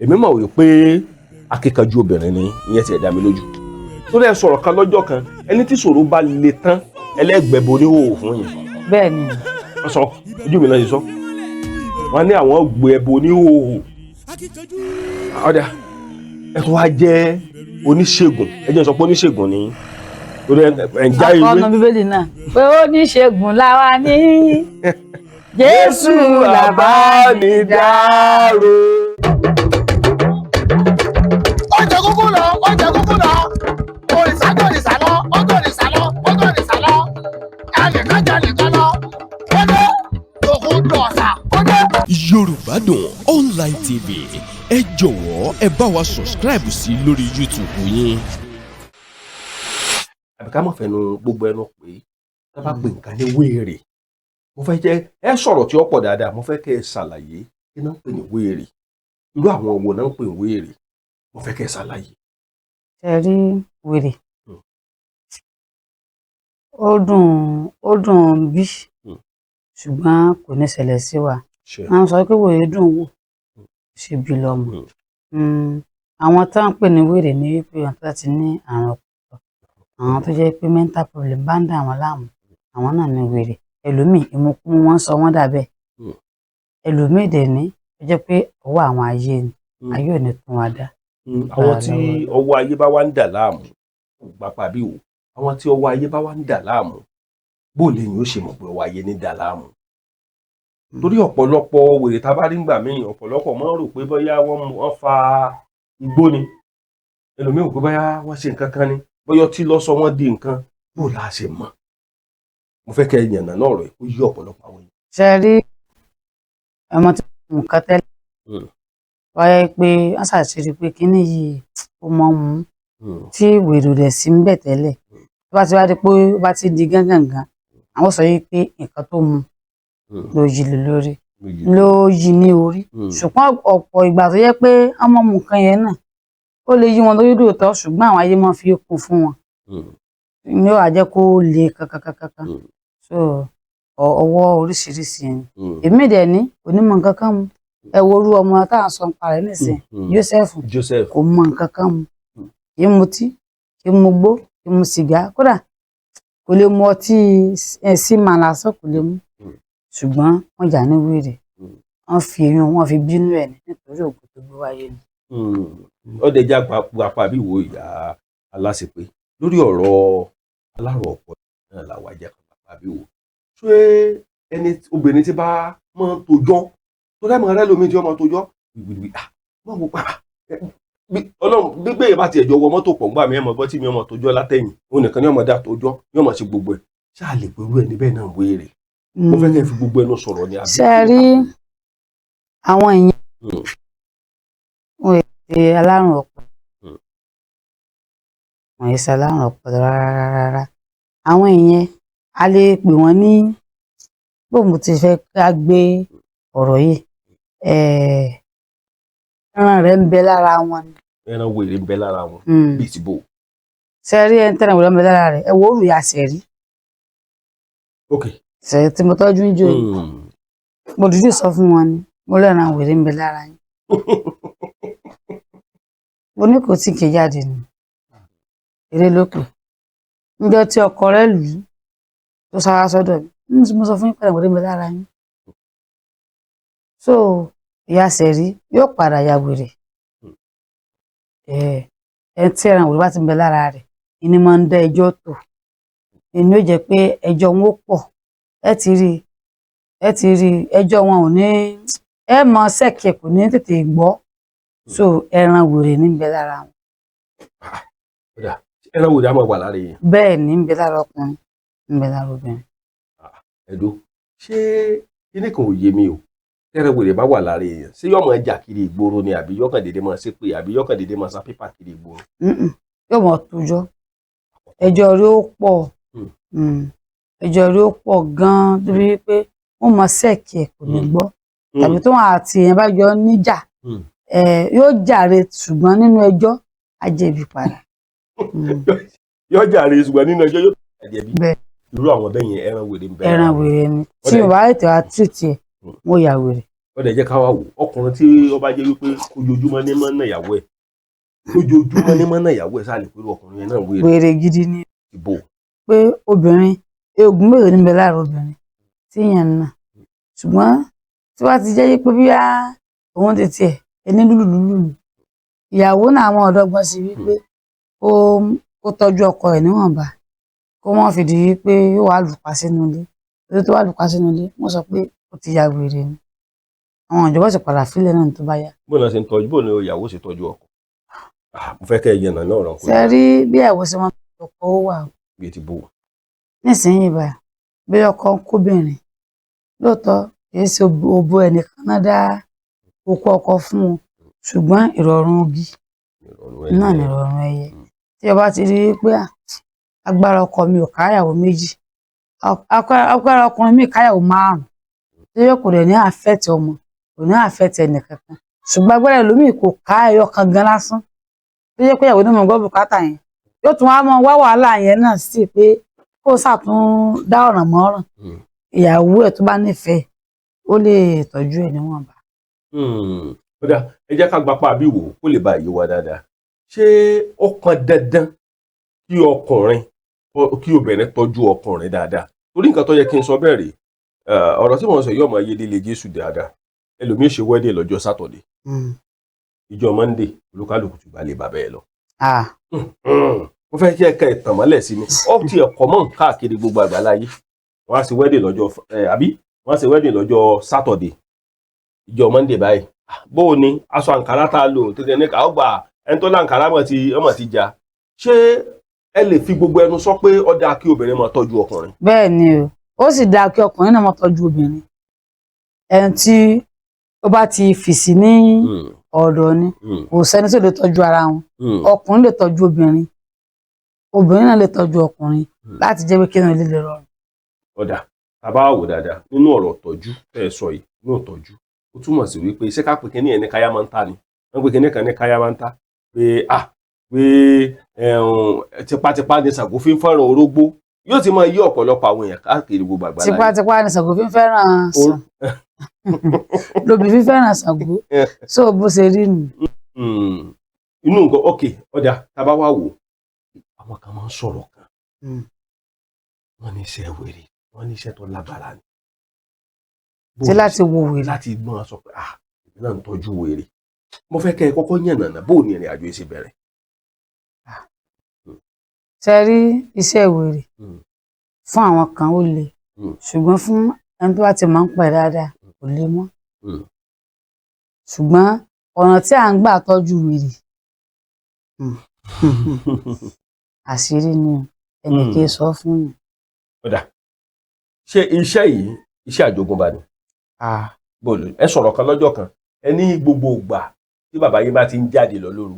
Èmi mọ̀ wípé akíkanjú obìnrin ni, ìyẹn ti ẹ̀ dá mi lójú. Torí ẹ sọ̀rọ̀ kan lọ́jọ́ kan, ẹni tí ṣòro bá le tán, ẹlẹ́gbẹ̀ẹ́ oníhòòhò fún yẹn. Bẹ́ẹ̀ ni. Wọ́n sọ, ojú mi náà ṣe sọ, wọ́n ní àwọn gbé ẹbọ oníhòòhò. Ọ̀dà, ẹ tún wá jẹ́ oníṣègùn. Ẹ jẹ́ n sọ pé oníṣègùn ni, torí ẹ ń já ewé. Akọni Bíbélì náà pé oníṣègùn làwa ní Jésù làbánidáró. Ó jẹ kúkú lọ, ó jẹ kúkú lọ, òrìṣà tó òrìṣà lọ, ó tó òrìṣà lọ, ó tó òrìṣà lọ, ẹnìkan jẹ nìkan lọ, ó dé òkú dọ̀ọ̀sà, ó dé. Yorùbá Dùn Online TV, ẹ jọ̀wọ́, ẹ bá wa subscribe sí lórí YouTube yín. Àbí ká má fẹnu gbogbo ẹnu pé tá bá pè nǹkan ní wéèrè. Mo fẹ́ jẹ́ ẹ sọ̀rọ̀ tí ó pọ̀ dáadáa. Mo fẹ́ kẹ́ ẹ ṣàlàyé kí náà ń pè ní wéèrè, irú àwọn wo náà ń pè ní wéèrè. Mo fẹ́ kẹ́ ẹ ṣàlàyé. Ṣe rí wèrè, ó dùn, ó dùn bí, ṣùgbọ́n kò ní ṣẹlẹ̀ sí wa. Ṣe. Wọ́n sọ pé wèrè dùn wò, ṣe bí lọ́mọ. Àwọn tó ń pè ní wèrè ní wípé àwọn tó ti ní àrùn ọpọlọ, àwọn tó jẹ́ pé mental problem bá ń dà wọ́n láàmú, àwọn náà ní wèrè. Ẹlòmíì, ìmukúmu wọn sọ wọ́n dà bẹ́ẹ̀. Ẹlòmíì dẹ̀ ní ó jẹ́ pé ọwọ́ àwọn ayé ni. Ayé ò ní tún wa dá. Àwọn tí ọwọ́ ayé bá wá ń dà láàmú, gbapá bí wò, àwọn tí ọwọ́ ayé bá wá ń dà láàmú, bó lèyìn ó ṣe mọ̀ pé ọwọ́ ayé ní dà láàmú? Torí ọ̀pọ̀lọpọ̀ wèrè tá a bá rí ńgbà míì, ọ̀pọ̀lọpọ̀ máa ń rò pé bóyá wọ́n fa igbó ni. Ẹlòmíì rò pé bóyá wọ́n ṣe nǹkan kan ni, bóyá ọtí ló sọ wọ́n di nǹkan. Bó la ṣe mọ̀? Mo fẹ́ kẹ́ ẹ yànnà náà rẹ̀ kó yí ọ̀pọ̀lọpọ̀ àwọn èèyàn. Ṣe rí ọmọ tí mo nǹkan tẹ́lẹ̀, wáyé pé wọ́n ṣàṣírí pé kínní yìí ó mọ́ mu, tí wèrè rẹ̀ sí ń bẹ̀ tẹ́lẹ̀, tó bá ti wá di pé ó bá ti di gángangan, àwọn sọ yìí pé nǹkan tó mu ló yí lé lórí, ló yí ní orí. Ṣùgbọ́n ọ̀pọ̀ ìgbà tó yẹ pé wọ́n mọ̀ mu nǹkan yẹn náà, ó lè yí wọn lórí lóòótọ́, ṣùgbọ́n àwọn ayé máa fi kún fún wọn ní ó wá jẹ́ kó le kankankankan. So ọwọ́ oríṣiríṣi ni. Èmi dẹ̀ ní onímọ̀ nǹkan kan mu. Ẹ wo orú ọmọ tá à ń sọ nípa rẹ̀ nísìnyí, Joseph. Joseph. Kò mọ nǹkan kan mu, kì í mutí, kì í mu gbó, kì í mu sìgá, kódà kò lè mu ọtí símà lásán, kò lè mu. Ṣùgbọ́n wọ́n jà ní wèrè. Wọ́n fi eyín wọ́n fi bínú ẹ̀ ní nítorí ògùn tó gbé wáyé ni. Ọdẹjà gbapá bí wo, ìyá aláṣepé, lórí ọ̀rọ̀ alárùn ọpọlọ náà làwọn ajá kan gbapá bí wo. Ṣé ẹni obìnrin tí bá máa ń tojọ́ tó dáìmọ̀ rẹ lómi tí wọ́n máa tojọ́ wìwìwì, ah, wọ́n wò pa Ọlọ́run gbígbé yẹn bá tiẹ̀ jọ wọ mọ́tò pọ̀ ńgbà mí, ẹ̀ mọ̀ gbọ́ tí mi ọmọ tojọ́ látẹ̀yìn, òun nìkan ni ọmọ dá tojọ́, yóò máa ṣe gbogbo ẹ̀. Ṣáà lè pẹ̀lú ẹni bẹ́ẹ̀ náà wéèrè? Mo fẹ́ kẹ́ ẹ fi gbogbo ẹnu sọ̀rọ̀ ni, àbí? Ṣe rí àwọn èèyàn, wọn ṣe alárùn ọpọlọ. Wọn yìí ṣe alárùn ọpọlọ rárá rárá. Àwọn èèyàn, a lè pè wọ́n ní bó mo ti fẹ́ ká gbé ọ̀rọ̀ yìí, ẹran rẹ̀ ń bẹ lára wọn ni. Ẹran wèrè ń bẹ lára wọn? Bíi ti bò? Ṣe rí ẹni tẹ́lẹ̀ wèrè ń bẹ lára rẹ̀, ẹ wo òrùya sẹ̀rí. Sẹ̀rí tí mo tọ́jú ń jò yìí, mo dìídì sọ fún wọn ni, mo lẹ́ran wèrè ń bẹ lára yín. Mo ní kò tí kì í jáde ni, eré lókè níjọ́ tí ọkọ rẹ̀ lù ú tó sára sọ́dọ̀ mi ní, mo sọ fún yín pé ẹran wèrè ń bẹ lára yín. So ìyá sẹ̀rí yóò padà ya wèrè. Ẹ tí ẹran wèrè bá ti ń bẹ lára rẹ̀, ìní máa ń dá ẹjọ́ tò, ìní ó jẹ́ pé ẹjọ́ wọn ó pọ̀. Ẹ ti rí, ẹ ti rí, ẹjọ́ wọn ò ní, ẹ mọ sẹ́ẹ̀kì ẹ̀, kò ní tètè gbọ́. So ẹran wèrè ní ń bẹ lára wọn. Kódà ẹran wèrè á máa wà lára èèyàn? Bẹ́ẹ̀ ní ń bẹ lára ọkùnrin, ń bẹ lára obìnrin. Ẹ̀dọ́, ṣé kíní kan ò yé mi o? Tẹ́rẹ̀ wèrè bá wà lára èèyàn, ṣé yóò máa jà kiri ìgboro ni, àbí yọkàn dédé máa ṣépè, àbí yọkàn dédé máa sá pépà kiri ìgboro? Yóò mọ tójọ́, ẹjọ́ rí ó pọ̀. Ẹjọ́ rí ó pọ̀ gan-an débi pé wọ́n mọ sẹ́ẹ̀kì ẹ̀, kò ní gbọ́, tàbí tó wọn àti èèyàn bá jọ níjà, yóò jàre, ṣùgbọ́n nínú ẹjọ́ á jẹ̀bi padà. Yóò jàre, ṣùgbọ́n nínú ẹjọ́ yóò jẹ̀bi. Bẹ́ẹ̀. Irú àwọn bẹ́ẹ̀ yẹn, ẹran wèrè ń bẹ Ẹran lára wọn. wèrè ni. Tí Ó o bá ètò àtúntì ẹ̀, wọ́n yà wèrè. Ó dẹ̀ jẹ́ ká wá wò ọkùnrin tí ó bá jẹ́ wípé ojoojúmọ́ ní máa ń nà ìyàwó ẹ̀, ojoojúmọ́ ní máa ń nà ìyàwó ẹ̀, sáà lè pẹ̀lú ọkùnrin yẹn náà wéèrè? Wèrè gidi ni. Ìbò. Pé obìnrin, eegun mélòó níbẹ̀ lára obìnrin tí yẹn ń nà? Ṣùgbọ́n tí wàá ti jẹ́ pé bí òun ti tiẹ̀ ẹni lúlù lúlù ni ìyàwó náà, àwọn ọ̀dọ́gbọ́n sí wípé kó tọ́jú ọkọ ẹ̀ níwọ̀nba, kó wọ́n fi di wípé yóò wá lù pa sínú ilé. Torí tó wá lù pa sínú ilé, wọ́n sọ pé ó ti ya wèrè ni. Àwọn ìjọba sì padà fílẹ̀ náà tó bá yá. Bó náà ṣe ń tọ́jú, bó ní ìyàwó ṣe tọ́jú ọkọ? Ah, mo fẹ́ kẹ́ ẹ yànnà náà ràn kó. Ṣe rí bí ìyàwó ṣe máa ń tọ́jú ọkọ, ó wà o. Bí ti bò? Nísìnyí báyìí, bí ọkọ ń kóbìnrin lóòótọ́, kìí ṣe òbò ẹnìkan náà dá okó ọkọ fún un, ṣùgbọ́n ìrọ̀rùn igi ìrọ̀rùn náà ẹyẹ. Ní ìrọ̀rùn ẹyẹ. Tí ọba ti rí i pé agbára ọkọ mi ò káyàwó méjì, agbára ọkùnrin mi káyàwó márùn, tí yóò kò dẹ̀ ní àfẹ́tì ọmọ, kò ní àfẹ́tì ẹnìkankan, ṣùgbọ́n agbára ẹlòmíì kò ká ẹyọ kan gan lásán, tó yẹ pé ìyàwó náà mọ̀ gbọ́ bùkátà yẹn, yóò tún wá mọ wá wàhálà yẹn náà sí pé kó sàtún dá ọ̀ràn mọ́ràn. Ìyàwó ẹ̀ tó bá nífẹ̀ẹ́, ó lè tọ́jú ẹ̀ níwọ̀nba. Ó dáa, ẹ jẹ́ ká gbapá bí wò kó lè bá yé wa dáadáa. Ṣé ó kan dandan kí ọkùnrin, kí obìnrin tọ́jú ọkùnrin dáadáa? Torí nǹkan tó yẹ kí n sọ bẹ́ẹ̀ rèé, ọ̀rọ̀ tí mò ń sọ yóò máa yé délé Jésù dáadáa. Ẹlòmíín ṣe wedding lọ́jọ́ Saturday, ìjọ Monday olúkálùkù ti gbalẹ̀ bàbá ẹ lọ. Mo fẹ́ kí ẹ ka ìtàn mọ́lẹ̀ sí mi. Ó ti ẹ̀kọ́ mọ́ káàkiri gbogbo àgbáláyé. Wọ́n á ṣe wedding lọ́jọ́ ẹ àbí wọ́n á ṣe wedding lọ́jọ́ Saturday, ìjọ Monday báyìí, bó o ní aṣọ àǹkárá tá a lò tètè ní ká ó gbà ẹni tó láǹkárá mọ̀ ti ọmọ ti já. Ṣé ẹ lè fi gbogbo ẹnu sọ pé ó dáa kí obìnrin máa tọ́jú ọkùnrin? Bẹ́ẹ̀ ni o, ó sì dáa kí ọkùnrin náà máa tọ́jú obìnrin. Ẹni tí ó bá ti fìsí ní ọ̀dọ̀ ni, kò sẹ́ni tó lè tọ́jú ara wọn. Ọkùnrin lè tọ́jú obìnrin, obìnrin náà lè tọ́jú ọkùnrin láti jẹ́ pé kí náà lè lè rọrùn. Ó dáa, tá a bá wò dáadáa nínú ọ̀rọ̀ tọ́jú tẹ́ ẹ sọ yìí, nínú ìtọ́jú, ó túmọ̀ sí wípé ṣé ká pè kíní ẹ̀ ní káyá máa ń ta ni? Wọ́n pè kíní kan ní káyá máa ń ta pé ah pé ẹ̀hún, tipátipá ni Ṣàngó fi ń fẹ́ràn orógbó. Yóò ti máa yí ọ̀pọ̀lọpọ̀ àwọn èèyàn káàkiri gbogbo àgbáláyé. Tipátipá ni Ṣàngó fi ń fẹ́ràn sàn lóbi fi fẹ́ràn Ṣàngó, so bó ṣe rí nù. Inú nǹkan, ok, ó dáa, tá a bá wá wò, àwọn kan máa ń sọ̀rọ̀ kan, wọ́n ní iṣẹ́ wèrè, wọ́n ní iṣẹ́ tó lágbára ni. Ṣé láti wo wèrè? Láti gbọ́n sọ pé ah, èmi náà ń tọ́jú wèrè. Mo fẹ́ kẹ́ ẹ kọ́kọ́ yànnàná bó o ní ìrìn àjò yìí ṣe bẹ̀rẹ̀. Ṣe rí iṣẹ́ wèrè, fún àwọn kan ó le, ṣùgbọ́n fún ẹni tó bá ti máa ń pẹ̀ dáadáa, kò le mọ́. Ṣùgbọ́n ọ̀nà tí à ń gbà tọ́jú wèrè, àṣírí ni o, ẹnì kì í sọ fún yàn. Ó dáa, ṣé iṣẹ́ yìí iṣẹ́ àjogúnbá ni? Bọ́ọ̀lù ẹ sọ̀rọ̀ kan lọ́jọ́ kan, ẹ ní gbogbo ìgbà tí bàbá yín bá ti ń jáde lọ lóru,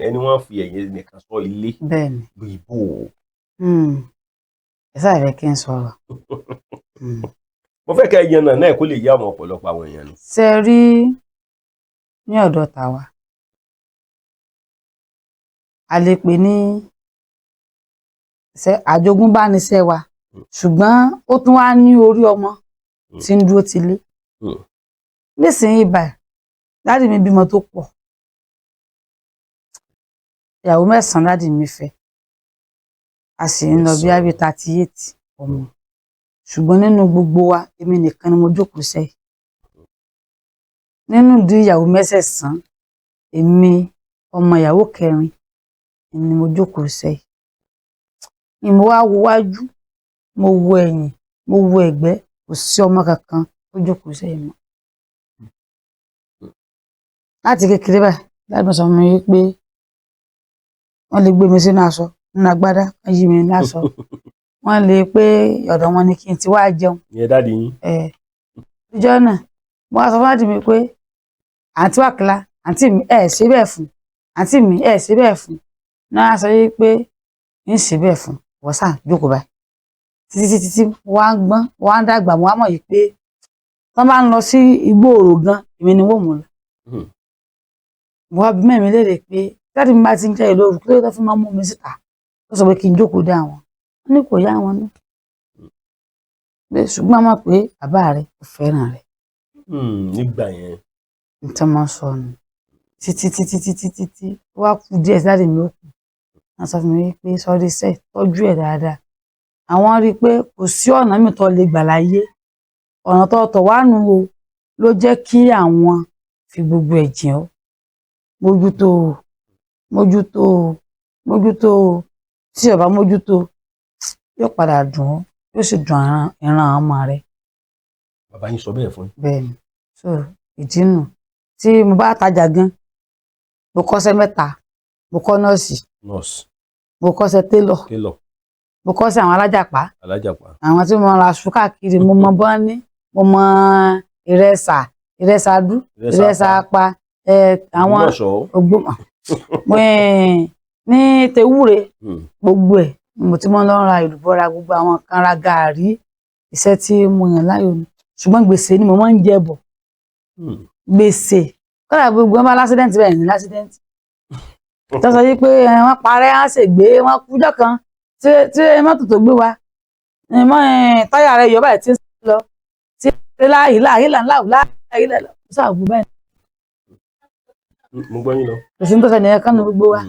ẹni wọ́n fi ẹ̀yìn nìkan sọ ilé. Bẹ́ẹ̀ ni. Ìbò. Ẹ sáà fẹ́ kí n sọ̀rọ̀. Mo fẹ́ kẹ́ ẹ yànnà náà kó lè yé àwọn ọ̀pọ̀lọpọ̀ àwọn èèyàn ni. Ṣe rí ní ọ̀dọ̀ tàwa, a lè pè ní ṣe àjogúnbá níṣẹ́ wa, ṣùgbọ́n ó tún wá ní orí ọmọ tí ń dúró ti lé. Nísìnyí báyìí, daddy mi bímọ tó pọ̀, ìyàwó mẹ́sàn-án daddy mi fẹ́, a sì ń lọ bí Mẹ́sàn-án. Àbí 38 ọmọ, ṣùgbọ́n nínú gbogbo wa, èmi nìkan ni mo jókòó sẹ́yìn nínú ìdí ìyàwó mẹ́sẹ̀sán. Èmi ọmọ ìyàwó kẹrin ni mo jókòó sẹ́yìn ni. Mo wá wo wájú, mo wo ẹ̀yìn, mo wo ẹ̀gbẹ́, kò sí ọmọ kankan tó jókòó sẹ́yìn mọ́. Láti kékeré báyìí, láti mọ̀ sọ fún mi wípé wọ́n lè gbé mi sínú aṣọ, nínú agbádá, wọ́n yí mi láṣọ, wọ́n lè pé ọ̀dọ̀ wọn ni kí n ti wá jẹun. Ìyẹn daddy yín? Ẹ̀ ìjọ náà, mo wá sọ fún àǹtí mi pé, "Àǹtí Wákìlá, àǹtí mi, ẹ̀ ṣe bẹ́ẹ̀ fún àǹtí mi, ẹ̀ ṣe bẹ́ẹ̀ fún náà." Á sọ yìí pé ń ṣe bẹ́ẹ̀ fún wọ́n, sà jókòó báyìí títí títí tí wọ́n á gbọ́n, wọ́n á dàgbà. Wọ́n á mọ̀ yìí pé tọ́n bá ń lọ sí igbó òrò gan, èmi ni wọ́n mú lọ. Mo wá bí mẹ́mi léèrè pé daddy mi bá ti ń jẹ́ ìlú òru, kí ló dé tó fi máa ń mú mi síta? Ó sọ pé kí n jókòó dé àwọn. Wọ́n ní kò yá wọn náà pé, ṣùgbọ́n a mọ̀ pé bàbá rẹ̀ kò fẹ́ràn rẹ̀. Nígbà yẹn. Nǹkan máa ń sọ nù títí títí títí títí wá kú díẹ̀ sí dáàdì mi ó kù. Wọ́n sọ fún mi pé sọ́rí sẹ́ tọ́jú ẹ̀ dáadáa. Àwọn rí i pé kò sí ọ̀nà mi tó lè gbà láyé, ọ̀nà tó tọ̀ wá nù o ló jẹ́ kí àwọn fi gbogbo ẹ̀ jìn ọ́. Mójútó o, mójútó o, mójútó o. Tí o bá mójútó yóò padà dùn ọ́, yóò sì dùn ìran àwọn ọmọ rẹ. Bàbá yín sọ bẹ́ẹ̀ fún yín. Bẹ́ẹ̀ ni. So ìdí nù tí mo bá tajà gan, mo kọ́ṣẹ́ mẹ́ta. Mo kọ́ nọ́ọ̀sì, Nọ́ọ̀sì, mo kọ́ṣẹ́ télọ̀, télọ̀, mo kọ́ṣẹ́ àwọn alájàpá, alájàpá, àwọn tí mo ra aṣọ káàkiri. Mo mọ bọ́ní, mo mọ ìrẹsà, ìrẹsà dú, ìrẹsà apá, àwọn Ògbómọ̀ṣọ́. Ògbómọ̀ mo ní tewúre. Gbogbo ẹ̀ mo ti mọ́ lọ ra èlùbọ́, ra gbogbo àwọn kan, ra gàárì. Iṣẹ́ tí mo yàn láàyò ni, ṣùgbọ́n gbèsè ni mo máa ń jẹ bọ̀. Gbèsè kọ́dà gbogbo wọn bá l'accident bẹ́ẹ̀ ní l'accident tó sọ yí pé wọ́n parẹ́, wọ́n ṣègbè, wọ́n kújọ́ kan tí mọ́tò tó gbé wa táyà rẹ̀ yọ báyìí tí ń lọ tí láàyè láàyè láàyè láàyè sáà gbogbo báyìí. Mo gbọ́ yín lọ. Kò sí ní tó sọ nìyẹn kánú gbogbo wa.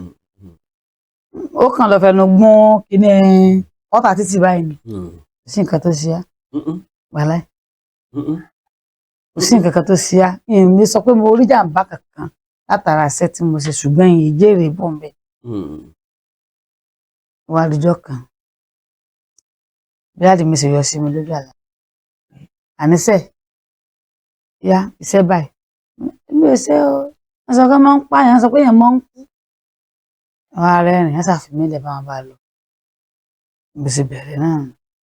Ó kàn lọ fẹnu gún kíní ọ̀tà títì báyìí ni. Kò sí nǹkan tó ṣe á wàláì. Kò sí nǹkan kan tó ṣe á. Ìyẹn ní sọ pé mo rí jàǹbá kankan látara iṣẹ́ tí mo ṣe, ṣùgbọ́n ìyẹn jèrè bọ̀ ń bẹ̀. Wá àdìjọ́ kan bí àdì mi ṣe yọ sí mi lójú àlá, àníṣe ya iṣẹ́ báyìí mi ò ṣe o. Wọ́n sọ pé máa ń pààyàn, wọ́n sọ pé èèyàn máa ń kú. Wọ́n á rẹ́rìn-ín, wọ́n ṣàfihàn mi lẹ̀ bá wọn bá lọ. Mo sì bẹ̀rẹ̀ náà,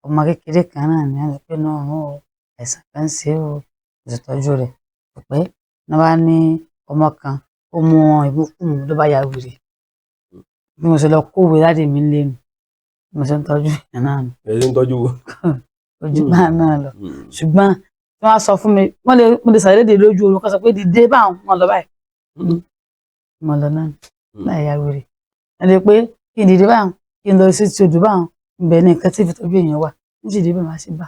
ọmọ kékeré kan náà ni wọ́n sọ pé náà o àìsàn kan ń ṣe o. Mo sì tọ́jú rẹ̀ pẹ́ ní wọ́n bá ní ọmọ kan ó mú ìmúkùmù ló bá ya wèrè. Bí mo ṣe lọ kówé láti mi lé nu, bí mo ṣe ń tọ́jú ìyẹn náà nù. Ẹ ṣe ń tọ́jú wo. Ojú bá náà lọ. Ṣùgbọ́n tí wọ́n á sọ fún mi, wọ́n lè mo lè ṣàdédé lójú oorun kan sọ pé dìde báwọn, wọn lọ báyìí, mo lọ náà láì ya wèrè. Ẹ lè pé kí n dìde báwọn, kí n lọ sí ti odò báwọn, ibẹ̀ ni nǹkan tí fi tọ́jú èèyàn wà, ní sì dìde bẹ́ẹ̀ máa ṣe bá.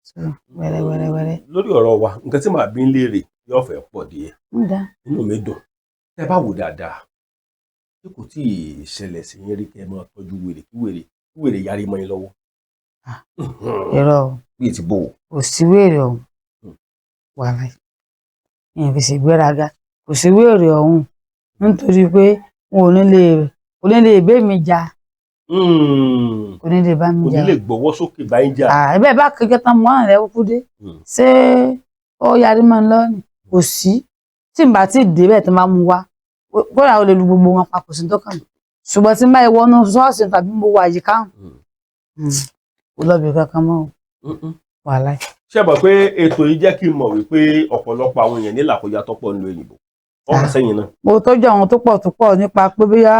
So wẹ́rẹ́ wẹ́rẹ́ wẹ́rẹ́. Lórí ọ̀rọ̀ wa, nǹkan tí màá bí ń léèrè yóò fẹ́ pọ̀ díẹ̀. Ń dá. Inú mi dùn. Tẹ́ bá wò dáadáa, tí kò tí ì ṣẹlẹ̀ sí yín rí kẹ́ ẹ máa tọ́jú wèrè kí wèrè yarí mọ́ yín lọ́wọ́? Irọ́ o. Bíi ti bò ó. Kò sí wèrè ọ̀hún, wàhálà ìyẹn fi ṣègbéraga, kò sí wèrè ọ̀hún nítorí pé wọn ò ní lè, kò ní lè bẹ́ mi jà. Kò ní lè bá mi Kò ní jà. lè gbọ́wọ́ sókè bá yín jà. Ẹbẹ bá kékeré tán mọ àwọn ẹ̀rọ kú dé. Ṣé ó yarí mọ́ ń lọ ni? Kò sí tí n bá ti dé bẹ́ẹ̀ tó máa mú wa, kódà ó lè lu gbogbo wọn papọ̀ sí tó kàn mí, ṣùgbọ́n tí n bá wọnú ṣọ́ọ̀ṣì tàbí mo wà àyíká, kò lọ́ọ̀bì kankan mọ́ o, wàhálà. Ṣé mọ̀ pé ètò yìí jẹ́ kí n mọ̀ wípé ọ̀pọ̀lọpọ̀ àwọn èèyàn ní làkọjá tó pọ̀ nílùú òyìnbó ọkọ̀ sẹ́yìn náà. Mo tọ́jú àwọn tó pọ̀ tó pọ̀ nípa pé bóyá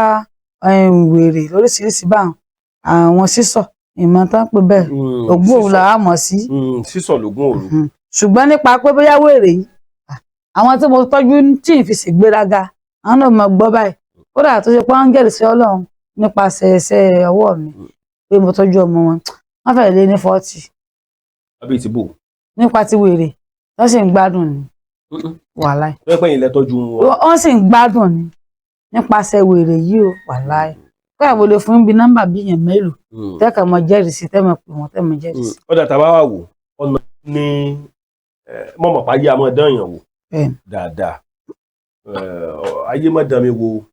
wèrè lóríṣiríṣi bá àwọn sísọ ìmọ̀ tán pé bẹ́ẹ̀ ògùn òru làwa mọ̀ sí. Sísọ lógún òru. Ṣùgbọ́n nípa pé bóyá wèrè yìí, àwọn tí mo tọ́jú tí ì fi ṣègbéraga, àwọn náà mọ̀ gbọ́ báyìí, kódà tó ṣe pé wọ́n ń jẹ́rìí sí Ọlọ́run nípasẹ̀ iṣẹ́ ọwọ́ mi pé mo tọ́jú ọmọ wọn, wọ́n fẹ́ẹ̀ lé ní 40. Àbí ti bò. Nípa ti wèrè, wọ́n sì ń gbádùn ni, wàláì. Pẹ́pẹ́ yìí lẹ tọ́jú wọn. Wọ́n sì ń gbádùn ni nípasẹ̀ wèrè yìí o, wàláì. Kódà mo lè fún bí nọ́mbà bí yẹn mélòó tẹ́kà mọ jẹ́rìí sí, tẹ́mọ̀ pé wọ́n tẹ́mọ̀ jẹ́rìí sí. Ọ̀dà tàbá wà wò ọ̀nà ní mọ̀mọ́ pa ayé a máa dán èèyàn wò dáadáa. Ayé má dán mi wò,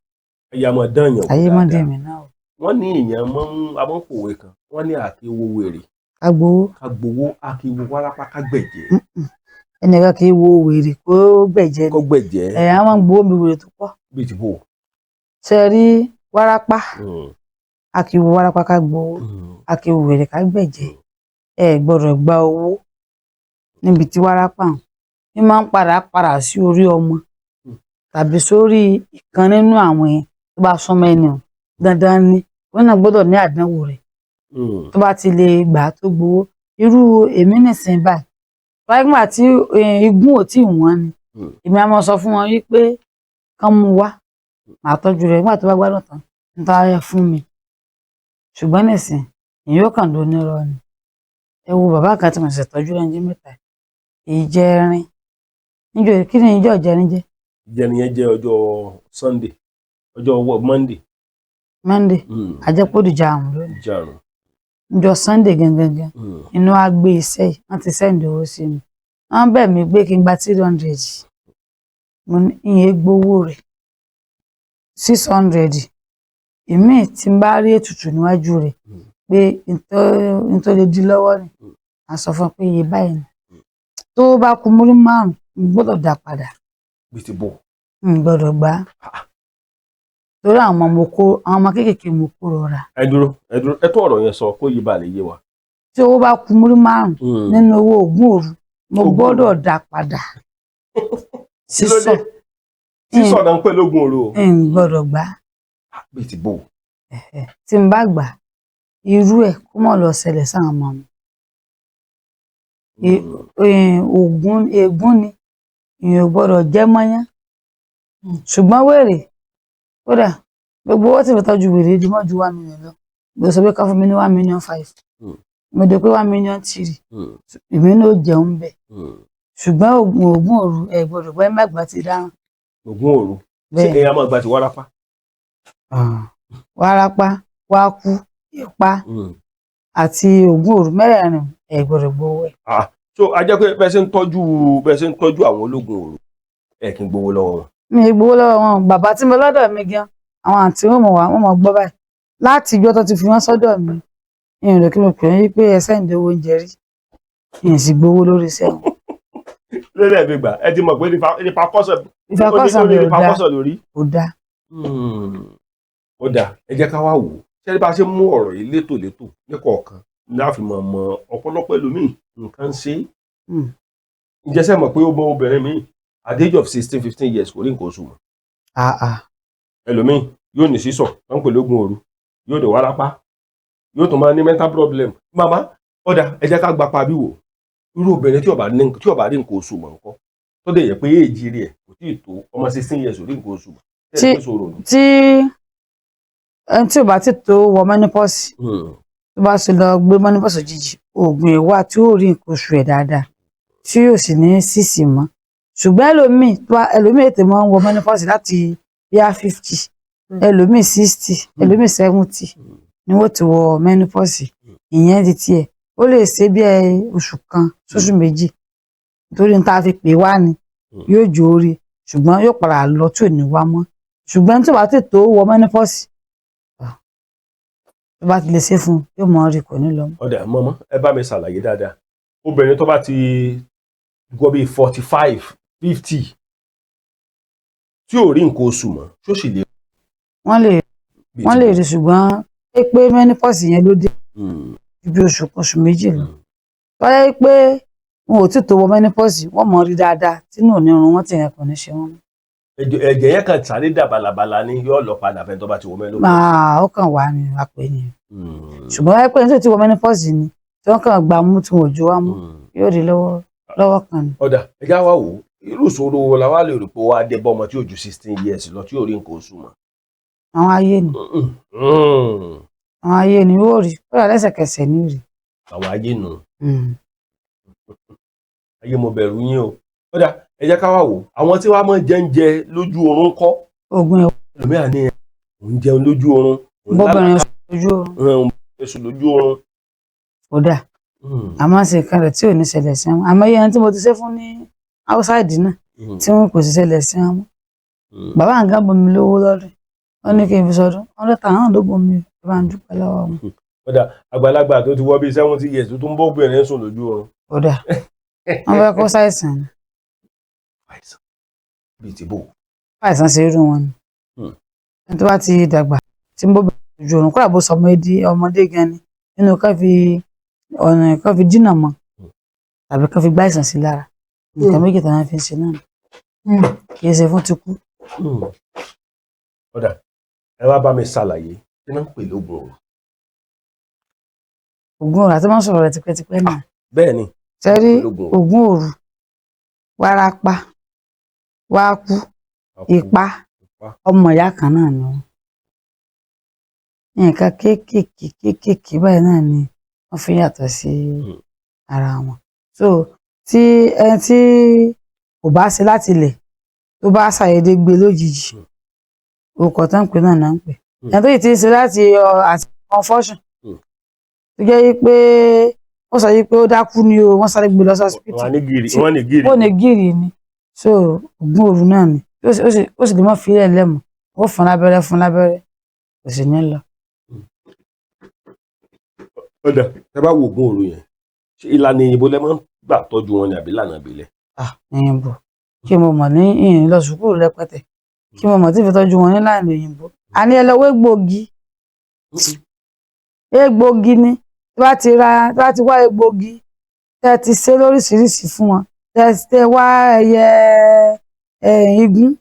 ayé a máa dán èèyàn wò Ayé má dáadáa. dé mi náà o. Wọ́n ní èèyàn máa ń amọ́kòwé kan, wọ́n ní àkéwò wèrè Agbowó. Ká gbowó, àkéwò wárápá ká gbẹ̀jẹ̀. Ẹnìkan kì í wo wèrè kó gbẹ̀jẹ̀ ni. Kó gbẹ̀jẹ̀. Ẹ̀ á máa ń gbowó mi wèrè tó pọ̀. Bíi ti bò. Ṣe rí wárápá, a kì í wo wárápá ká gbowó, a kì í wo wèrè ká gbẹ̀jẹ̀. Ẹ gbọ́dọ̀ gba owó níbi tí wárápá hàn ní máa ń padà padà sí orí ọmọ tàbí sórí ìkan nínú àwọn yẹn tó bá súnmọ́ ẹni o. Dandan ni wọn náà gbọ́dọ̀ ní àdánwò rẹ̀ tó bá ti lè gbà á tó gbowó. Irú èmi nìsín báyìí báyìí, nígbà tí igun ò tí ì wọ́n ni, èmi á máa sọ fún wọn wípé kán mú wá, màá tọ́jú rẹ̀, nígbà tó bá gbádùn tán ń ta ẹ fún mi. Ṣùgbọ́n nìsín èyí ó kàn ló nírọ́ ni. Ẹ wo bàbá kan tí mo ṣe tọ́jú lẹ́yìn mẹ́ta. Ìjẹrin níjọ́, kí ni ìjọ ìjẹrin jẹ́? Ìjẹrin yẹn jẹ́ ọjọ́ Sunday, ọjọ́ Monday. Monday. Àjẹpọ̀dùjà àrùn lónìí. Ìjarun. Níjọ́ Sunday gangan gan inú wa gbé iṣẹ́ yìí, wọ́n ti send owó sí mi, wọ́n bẹ̀ mí pé kí n gba 300. Mo ní ìyẹn gbowó rẹ̀ 600, ìmíì tí n bá rí ètùtù níwájú rẹ̀ pé n tó lè di lọ́wọ́ ni a sọ fún un pé iye báyìí ni. Tó bá kú múrí 5, n gbọ́dọ̀ dá padà. Bí ti bò? N gbọ́dọ̀ gbà á, torí àwọn ọmọ mo kó, àwọn ọmọ kéékèèké mo kó rọra. Ẹ dúró, ẹ dúró, ẹ tó ọ̀rọ̀ yẹn sọ kó yí ba lè yé wa. Tí owó bá kú múrí 5 nínú owó oògùn òru, mo Ògún gbọ́dọ̀ dá padà. Kí ló Sísọ dé? Sísọ náà ń pè lógun òru o. N gbọ́dọ̀ gbà á. Bí ti bò? Tí n bá gbà á, irú ẹ̀ kó mọ̀ lọ ṣẹlẹ̀ sáwọn ọmọ mi. Ògún ègún ni, èèyàn ò gbọ́dọ̀ jẹ́ mọ́yán. Ṣùgbọ́n wèrè, kódà gbogbo owó tí mo tọ́jú wèrè di mọ́ ju 1 million lọ. Mo sọ pé ká fún mi ní 1.5 million, mo dé pé 1.3 million, èmi náà ó jẹun bẹ́ẹ̀. Ṣùgbọ́n oògùn òru, ẹ gbọ́dọ̀ gbọ́, ẹ má gbà ti dáràn. Ògún òru, ṣé Bẹ́ẹ̀. èèyàn máa gba ti wárápá? Wárápá, wákú, ipá àti oògùn òru mẹ́rẹ̀ẹ̀rin, ẹ gbọ́dọ̀ gbowó ẹ̀. Ah, so a jẹ́ pé bẹ́ẹ̀ ṣe ń tọ́jú àwọn ológun òru, ẹ kì í gbowó lọ́wọ́ wọn? Mi ì gbowó lọ́wọ́ wọn. Bàbá tí mo lọ́dọ̀ mi gan, àwọn àǹtí wọn mọ̀ wá, wọn mọ̀ gbọ́ báyìí láti ìjọ tó ti fi wọ́n sọ́dọ̀ mi, ìrìn rẹ̀ kí mo pè é pé ẹ send owó oúnjẹ rí, ìyẹn sì gbowó lórí iṣẹ́ wọn. Lórí ẹ̀mí gbà, ẹ ti mọ̀ pé ìfakọ́sọ̀ Ìfakọ́sọ̀ mi ò dáa. Ìfakọ́sọ̀ lórí. Kò dáa. Ó dáa, ẹ jẹ́ ká wá wò ó. Ṣé bá a ṣe mú ọ̀rọ̀ yìí létòlétò níkọ̀ọ̀kan ní àfi mọ̀ mọ̀ ọ̀pọ̀lọpọ̀ ẹlòmíì nǹkan ń ṣe é. Ǹjẹ́ ṣé mọ̀ pé ó mọ obìnrin míì at the age of 16, 15 years, kò rí nǹkan oṣù mọ́? Àà. Ẹlòmíì yóò ní sísọ wọ́n ń pè lógun òru, yóò dé wárápá, yóò tún máa ní mental problem. Màmá, ó dáa, ẹ jẹ́ ká gba pa bí wò. Irú obìnrin tí ó bá rí nǹkan oṣù mọ́ nǹkan, tó dẹ̀ yẹ pé èjì rẹ̀ kò tí ì tó ọmọ 16 years, ò rí nǹkan oṣù mọ́, tẹ́lẹ̀ pé sọ̀rọ̀ ni. Tí ẹni tí ò bá ti tó wọ menopause, tó bá ṣe lọ gbé menopause òjijì, oògùn ẹ̀ wà tí ó rí nǹkan oṣù ẹ̀ dáadáa, tí yóò sì ní sísì mọ́. Ṣùgbọ́n ẹlòmíì tó bá ẹlòmíì ètè máa ń wọ menopause láti bíi 50, ẹlòmíì 60, ẹlòmíì 70 ni wọ́n ti wọ menopause. Ìyẹn ti tiẹ̀, ó lè ṣe bí ẹ oṣù kan sóṣù 2, nítorí ní tá a fi pè wá ni yóò jó orí, ṣùgbọ́n yóò padà lọ tí ò ní wá mọ́. Ṣùgbọ́n tí ó bá ti tó wọ menopause, tó bá ti lè ṣe fún un, yóò mọ rí, kò ní lọ mọ́. Ó dáa, mọ́mọ́, ẹ bá mi ṣàlàyé dáadáa. Obìnrin tó bá ti gbọ́ bíi 45, 50, tí ò rí nǹkan oṣù mọ́, tó sì lè Wọ́n lè bí wọ́n ti lè bò? rí, ṣùgbọ́n pé menopause yẹn ló dé ju bí oṣù kan, oṣù 2 lọ. Tọ́lá pé wọn ò tí tó wọ menopause, wọ́n mọ̀ rí dáadáa, tínú ò ní run wọ́n, tí yẹn kò ní ṣe wọ́n. Ẹ̀jẹ̀ yẹn kan sáré dà bàlàbàlà ni, yóò lọ padà fẹ́ tó bá ti wọ menopause. Máa ó kàn wá ní apẹ ni. Ṣùgbọ́n wáyé pé ẹni tó ti wọ menopause ni, tí wọ́n kàn gbà mú tí wọn ò jó wá mú, yóò rí lọ́wọ́ lọ́wọ́ kan ni. Ó dáa, ẹ já wá wò ó. Irú ìṣòro wo la wá lè rò pé wàá dé bọ́ ọmọ tí ò ju 16 years lọ, tí ò rí nǹkan oṣù mọ́? Àwọn ayé ni. Àwọn ayé ni yóò rí, kódà lẹ́sẹ̀kẹsẹ̀ ni yóò rí. Àwọn ayé nù. Ayé, mo bẹ̀rù yín o. Ó dáa, ẹ jẹ́ ká wá wò ó. Àwọn tí wàá máa jẹ ń jẹ lójú oorun kọ́? Oògùn ẹ̀. Ẹlòmíà ní òun jẹun lójú oorun, òun Bọ́bìnrin lálàá ojú oorun. òun sùn lójú oorun. Kódà àmọ́ ṣe nǹkan rẹ̀ tí ò ní ṣẹlẹ̀ sí wọn. Àmọ́ iye ẹni tí mo ti ṣe fún ní outside náà tí wọn kò sì ṣẹlẹ̀ sí wọn mọ́. Bàbá nǹkan bọ̀ mí lówó lọ́dún, wọ́n ní kí n fi sọdún 100,000 ló bọ̀ mí, ẹ bá ń dúpẹ́ lọ́wọ́ wọn. Ó dáa, àgbàlagbà tó ti wọ́ bíi 70 years tó tún bọ́ obìnrin sùn lójú oorun. Kódà wọ́n fẹ́ kó ṣàìsàn ni. Àìsàn bíi ti bò? Àìsàn ṣe irú wọn ni. Ẹni tó bá ti dàgbà tí ń bọ́ bẹ̀rẹ̀ lójú oorun, kódà bó sọ ọmọdé gan ni, nínú ká fi ọ̀nà ká fi dínà mọ́ tàbí ká fi gbá àìsàn sí lára, nǹkan méjì tí wọ́n fi ń ṣe náà ni. Kì í ṣe fún tikú. Ó dáa, ẹ wá bá mi ṣàlàyé kí náà ń pè lógun òru. Ògùn òru àti máa ń sọ̀rọ̀ rẹ̀ tipẹ́tipẹ́ náà. Bẹ́ẹ̀ ni. Sẹ́rí lógun òru. Ògùn òru, wárápá, wákú, ipá, Ipá. Ọmọ ìyá kan náà ni wọn. Nǹkan kéékèèké kéékèèké báyìí náà ni wọ́n fi yàtọ̀ sí ara wọn. So Tí ẹni tí kò bá ṣe láti ilẹ̀ tó bá ṣàyédé gbé lójijì, orúkọ tó ń pè náà náà ń pè. Ẹni tó yìí ti ń ṣe láti àti confusion tó jẹ́ yí pé wọ́n sọ yí pé ó dákú ni o, wọ́n sáré gbé lọ sí hospital. Wọ́n á ní gírì, wọ́n ní gírì. Ó ní gírì ni. So ògùn òru náà ni. Ó sì lè mọ́ fílẹ̀ lẹ́mọ̀, ó fún lábẹ́rẹ́, fún lábẹ́rẹ́, kò sì ní lọ. Ọ̀dà, tẹ bá wo oògùn òru yẹn, ṣé ìlànà òyìnbó lẹ máa ń gbà tọ́jú wọn ni àbí ìlànà ìbílẹ̀? Ah, òyìnbó kí mo mọ̀ ní ìrìn lọ sùkúrù rẹpẹtẹ, kí mo mọ̀ tí fi tọ́jú wọn nílànà òyìnbó. Àní ẹ lọ wé egbògi, egbògi ni. Tí bá ti ra, tí bá ti wá egbògi, tẹ́ ti ṣe lóríṣiríṣi fún wọn, tẹ́ wá ẹyẹ ẹ igun,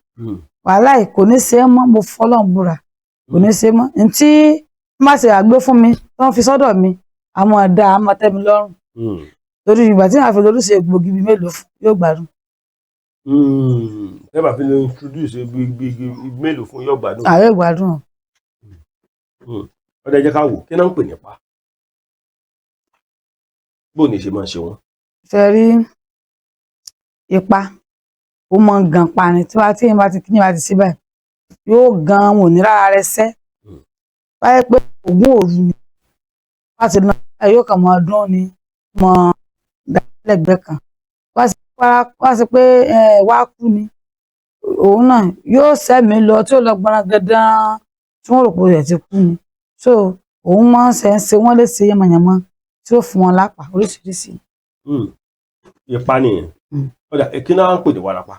wàhálà yìí kò ní ṣe é mọ́. Mo fọlọ́n búra, kò ní ṣe é mọ́. Ntí má ṣe àgbé fún mi tí wọ́n fi sọ́dọ̀ mi, àmọ́ ọ̀dà àmọ́ tẹ́ mi lọ́rùn, torí ìgbà tí màá fi lóríṣi egbògi bíi mélòó fún, yóò gbádùn. Ẹ bá fi lè introduce bí mélòó fún, yóò gbádùn. Ààrẹ gbádùn. Ọ̀dà, ẹ jẹ́ ká wò kí náà ń pè nípa bó ní ṣe máa ń ṣe wọ́n. Ṣe rí ipa, ó mọ gan pa ni. Tí wàá tí èèyàn bá ti kíní bá ti sí báyìí, yóò gan, wọn ò ní rárá rẹ sẹ́. Báyìí pé ògùn òru ni wọ́n ti lọ báyìí, yóò kàn máa dún ni, mọ lẹ́gbẹ̀ẹ́ kan. Wá sí pé wá kú ni, òun náà yóò sẹ́mi lọ tí ó lọ gbọ́n gandan tí wọ́n rò pé rẹ̀ ti kú ni. So òun máa ń ṣe ń ṣe wọ́n lè ṣe yánmọyànmọ tí ó fún wọn lápá oríṣiríṣi. Ipa nìyẹn. Ọ̀dà, kí náà ń pè ní warapa?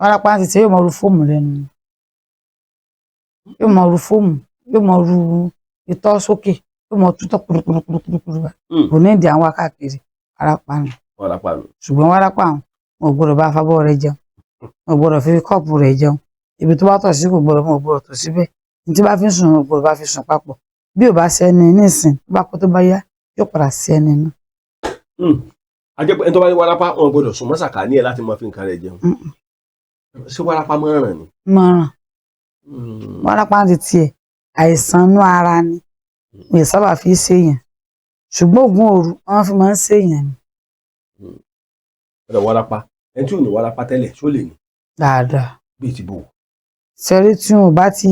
Wárápá ti ṣe yóò máa ru fóòmù lẹ́nu, yóò máa ru fóòmù, yóò máa ru itọ́ sókè, yóò máa tútọ́ kúrúkúrúkúrúkúrú. Kò ní ìdí àwọn káàkiri, wárápá ni. Warapa nù. Ṣùgbọ́n wárápá àwọn, wọn ò gbọ́dọ̀ bá afábọ́ rẹ̀ jẹun, wọn ò gbọ́dọ̀ fi kọ́ọ̀pù rẹ̀ jẹun. Ibi tó bá tọ̀ sí, kò gbọ́dọ̀, wọn ò gbọ́dọ̀ tọ̀ síbẹ̀. Ní tí bá fi ń sùn, wọn ò gbọ́dọ̀ bá fi sùn papọ̀. Bí ò bá sẹ́ni nísìn, tó bá kó tó bá yá, yóò padà sí ẹni náà. A jẹ́ pé ẹni tó bá ní warapa, wọn gbọ́dọ̀ sùn mọ́ sàkání ẹ̀ láti máa fi nǹkan rẹ̀ jẹun. Ṣé warapa máa ń ràn ni? Mọ̀ràn. Wárápá ti tiẹ̀, àìsàn inú ara ni, wọn ì sábà fi ṣèyàn, ṣùgbọ́n ògùn òru wọn fi máa ń ṣèyàn ni. Ọ̀dà, warapa, ẹni tí ò ní warapa tẹ́lẹ̀, ṣó lè ní? Dáadáa. Bíi ti bò? Sẹ́rí, tí wọn bá ti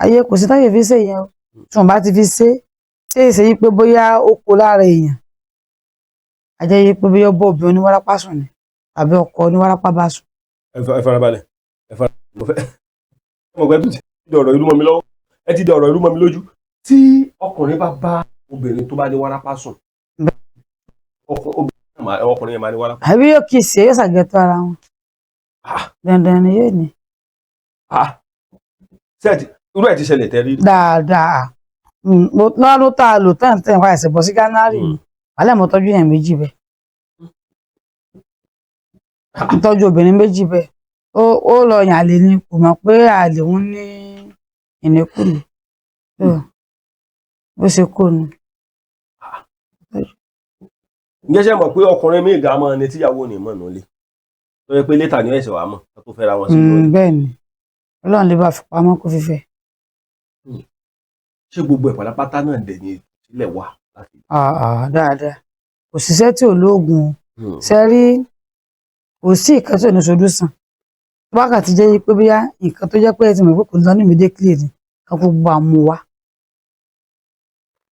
ayé, kò sí táyé fi ṣèyàn o. Tí wọn bá ti fi ṣe ṣé ìṣe yí pé bóyá ó kó lára èèyàn, a jẹ́ yí pé bóyá ó bọ́ obìnrin oníwárápá sùn ni tàbí ọkọ oníwárápá bá sùn. Ẹ farabalẹ̀, ẹ farabalẹ̀. Mo fẹ́ mo gbẹ́ tó ti di ọ̀rọ̀ irú mọ́ mi lọ́wọ́, ẹ ti di ọ̀rọ̀ irú mọ́ mi lójú. Tí ọkùnrin bá bá obìnrin tó bá ní warapa sùn, ọkùnrin yẹn máa ní warapa? Àbí yóò kì í ṣe, yóò ṣàgẹ̀tọ̀ ara wọn. Dandan ni yóò ní. Ah. Ṣé irú ẹ̀ ti ṣẹlẹ̀ tẹ́ rí? Dáadáa. Lọ́dún tá a lò tán tẹ̀ wá ẹ̀sẹ̀ bọ̀ sí January ni wàhálà, mo tọ́jú yẹn méjì bẹ́ẹ̀, mo tọ́jú obìnrin méjì bẹ́ẹ̀. Ó lọ yàn àlè ni, kò mọ̀ pé àlè òun ní ìníkùnì. So, bó ṣe kó nu. Ǹjẹ́ ṣe mọ̀ pé ọkùnrin míì gan máa ní tíyàwó ní mọ̀ nílé, tó yẹ pé later ni ẹ̀sẹ̀ wàá mọ̀ ká tó fẹ́ra wọn sí lórí? Bẹ́ẹ̀ ni, Ọlọ́run lè bá fi pamọ́ kó fífẹ́. Ṣé gbogbo ẹ̀ pátápátá náà dẹ̀ ni ìtúsílẹ̀ wà láti? Ah, ah, dáadáa. Kò síṣẹ́ tí ò lóògùn o. Ṣe rí, kò sí nǹkan tí ò ní solution. Wákàtí jẹ́ pé bóyá nǹkan tó jẹ́ pé ẹ ti mọ̀ pé kò lọ ní immediately ni, kan kó gbọ́ àmú wa,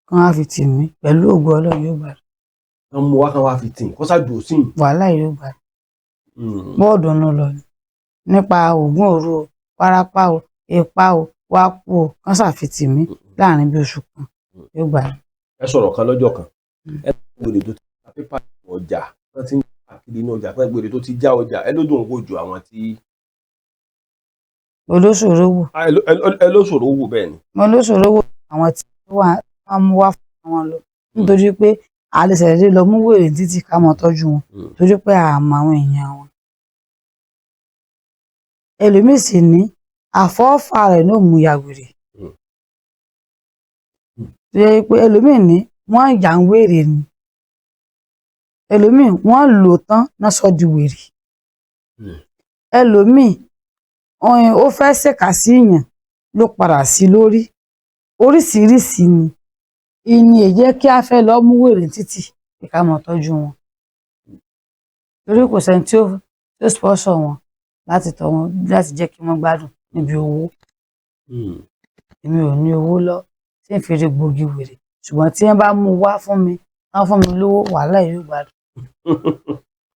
kan á fi tì mí, pẹ̀lú ògo Ọlọ́run yóò gbà. Wọ́n mú wá, kan wá fi tì kó ṣáàjú sí. Wàhálà yóò gbà. Bọ́ọ̀dù ń lọ ni nípa oògùn òru o, wárápá o, ipa o, wá kú o, kán ṣàfitì mí láàrin bí oṣù kan, yóò gbà. Ẹ sọ̀rọ̀ kan lọ́jọ́ kan, ẹ gbèrè tó ti ta pépà ọjà, wọ́n ti ń káàkiri inú ọjà, fún gbèrè tó ti já ọjà, ẹ lójú òun kò ju àwọn tí. Olóṣòro wò. Ah, ẹ ló ṣòro wò, bẹ́ẹ̀ ni. Mo lóṣòro wò àwọn tí wọ́n mú wá fún wọn lọ, nítorí pé a lè ṣẹ̀ṣẹ̀ lọ mú wèrè títí ká mọ tọ́jú wọn, torí pé àmọ́ àwọn èèyàn wọn, ẹlòmíì sì ní àfọ́fà rẹ̀ ní òmù ya wèrè, tó yẹ pé ẹlòmíì ní wọ́n yà ń wèrè ni, ẹlòmíì wọ́n lò tán náà sọ di wèrè, ẹlòmíì ọyìn ó fẹ́ ṣèkà sí èèyàn ló padà sí lórí. Oríṣiríṣi ni ìní èyí jẹ́ kí a fẹ́ lọ mú wèrè títì kí ká mọ tọ́jú wọn. Torí kò sẹ́ni tí ó sponsor wọn láti tọ́ wọn, láti jẹ́ kí wọ́n gbádùn níbi owó. Èmi ò ní owó lọ tí n fi rí gbòógì wèrè, ṣùgbọ́n tí wọ́n bá mú wá fún mi, wọ́n fún mi lówó, wàhálà yóò gbádùn.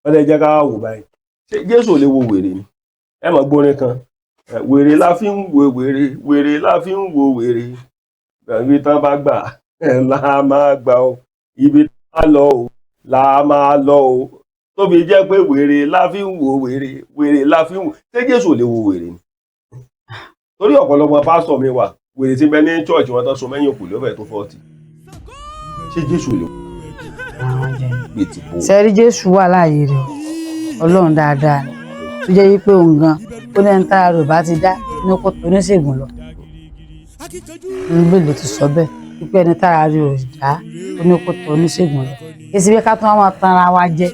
Wọ́n lè jẹ́ ká wò báyìí, ṣé Jésù ò lè wo wèrè ni? Ẹ mọ̀ gbórin kan, wèrè la fi ń wo wèrè, wèrè la fi ń wo wèrè, ibi tán bá gbà la máa gbà o, ibi tán bá lọ o la máa lọ o, tóbi jẹ́ pé wèrè la fi ń wo wèrè, wèrè la fi ń wo. Ṣé Jésù ò lè wo wèrè ni? Torí ọ̀pọ̀lọpọ̀ pásítọ̀ mi wà, wèrè tí ń bẹ ní church wọn tán so mẹ́yìn òkú lófẹ̀ẹ́ tó 40. Ṣé Jésù ò lè Àwọn jẹ ni. gbé ti bò? Sẹ́rí, Jésù wà láàyè rẹ̀ o, Ọlọ́run dáadáa ni, tó jẹ́ wípé òun gan ó ní ẹni tára rẹ̀ ò bá ti dá ní kó tó oníṣègùn lọ. Bíbélì ti sọ bẹ́ẹ̀ wípé ẹni tára rẹ̀ ò dá, ó ní kó tó oníṣègùn lọ. Èsì bí ká tún wá máa tan ara wa jẹ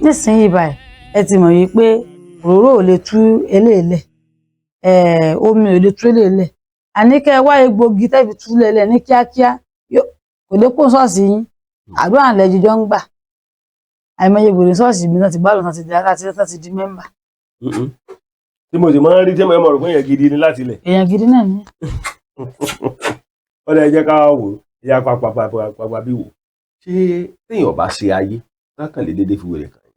nísìnyí báyìí. Ẹ ti mọ̀ wípé òróró ò lè tú eléèlẹ̀, omi ò lè tú eléèlẹ̀. Àní kẹ́ ẹ wá egbògi tẹ́ fi tú lẹ̀lẹ̀ ní kíákíá, kò lè kó ṣọ́ọ̀ṣì yín. Àdúrà ńlẹ̀ jíjọ ń gbà. Àìmọye gbèrè ṣọ́ọ̀ṣì mi náà ti gbádùn, náà ti di láti láti di member. Tí mo sì máa ń rí tí mo mọ̀ rò pé èèyàn gidi ni láti ilẹ̀. Èèyàn gidi náà ni. Ó lè jẹ́ ká wò ó ìyá pàpàpàpàpà bí wò. Ṣé téèyàn bá ṣe ayé lákàn lè déédéé fi wèrè kàn yín?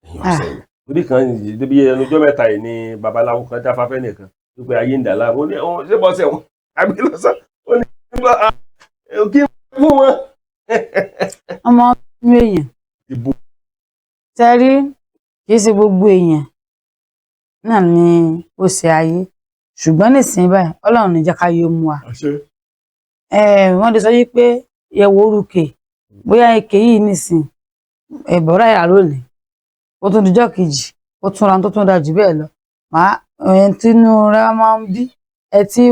Èèyàn sẹ́yìn torí kan débi ẹnu ọjọ́ mẹ́ta yìí ni babaláwo kan jáfáfẹ́ nìkan wípé ayé ń dà láàmú. Ó ní ṣé bọ́sẹ̀ wọn àbí lọ́sàn ó ní kí n fún wọn. Ọmọ inú èèyàn. Ìbò. Tẹ́rí, kì í ṣe gbogbo èèyàn náà ni ó ṣe ayé, ṣùgbọ́n nísìnyí báyìí, Ọlọ́run ní jẹ́ ká yé mú wa. Wọ́n lè sọ yí pé yẹ̀wò orúkè, bóyá ike yìí nísìn ẹ̀bọ̀rá ìyá lónìí, ó tún dijọ́ kejì, ó tún ra tó tún da jù bẹ́ẹ̀ lọ. Màá ẹ̀ tí inú rẹ̀ máa ń bí ẹ tí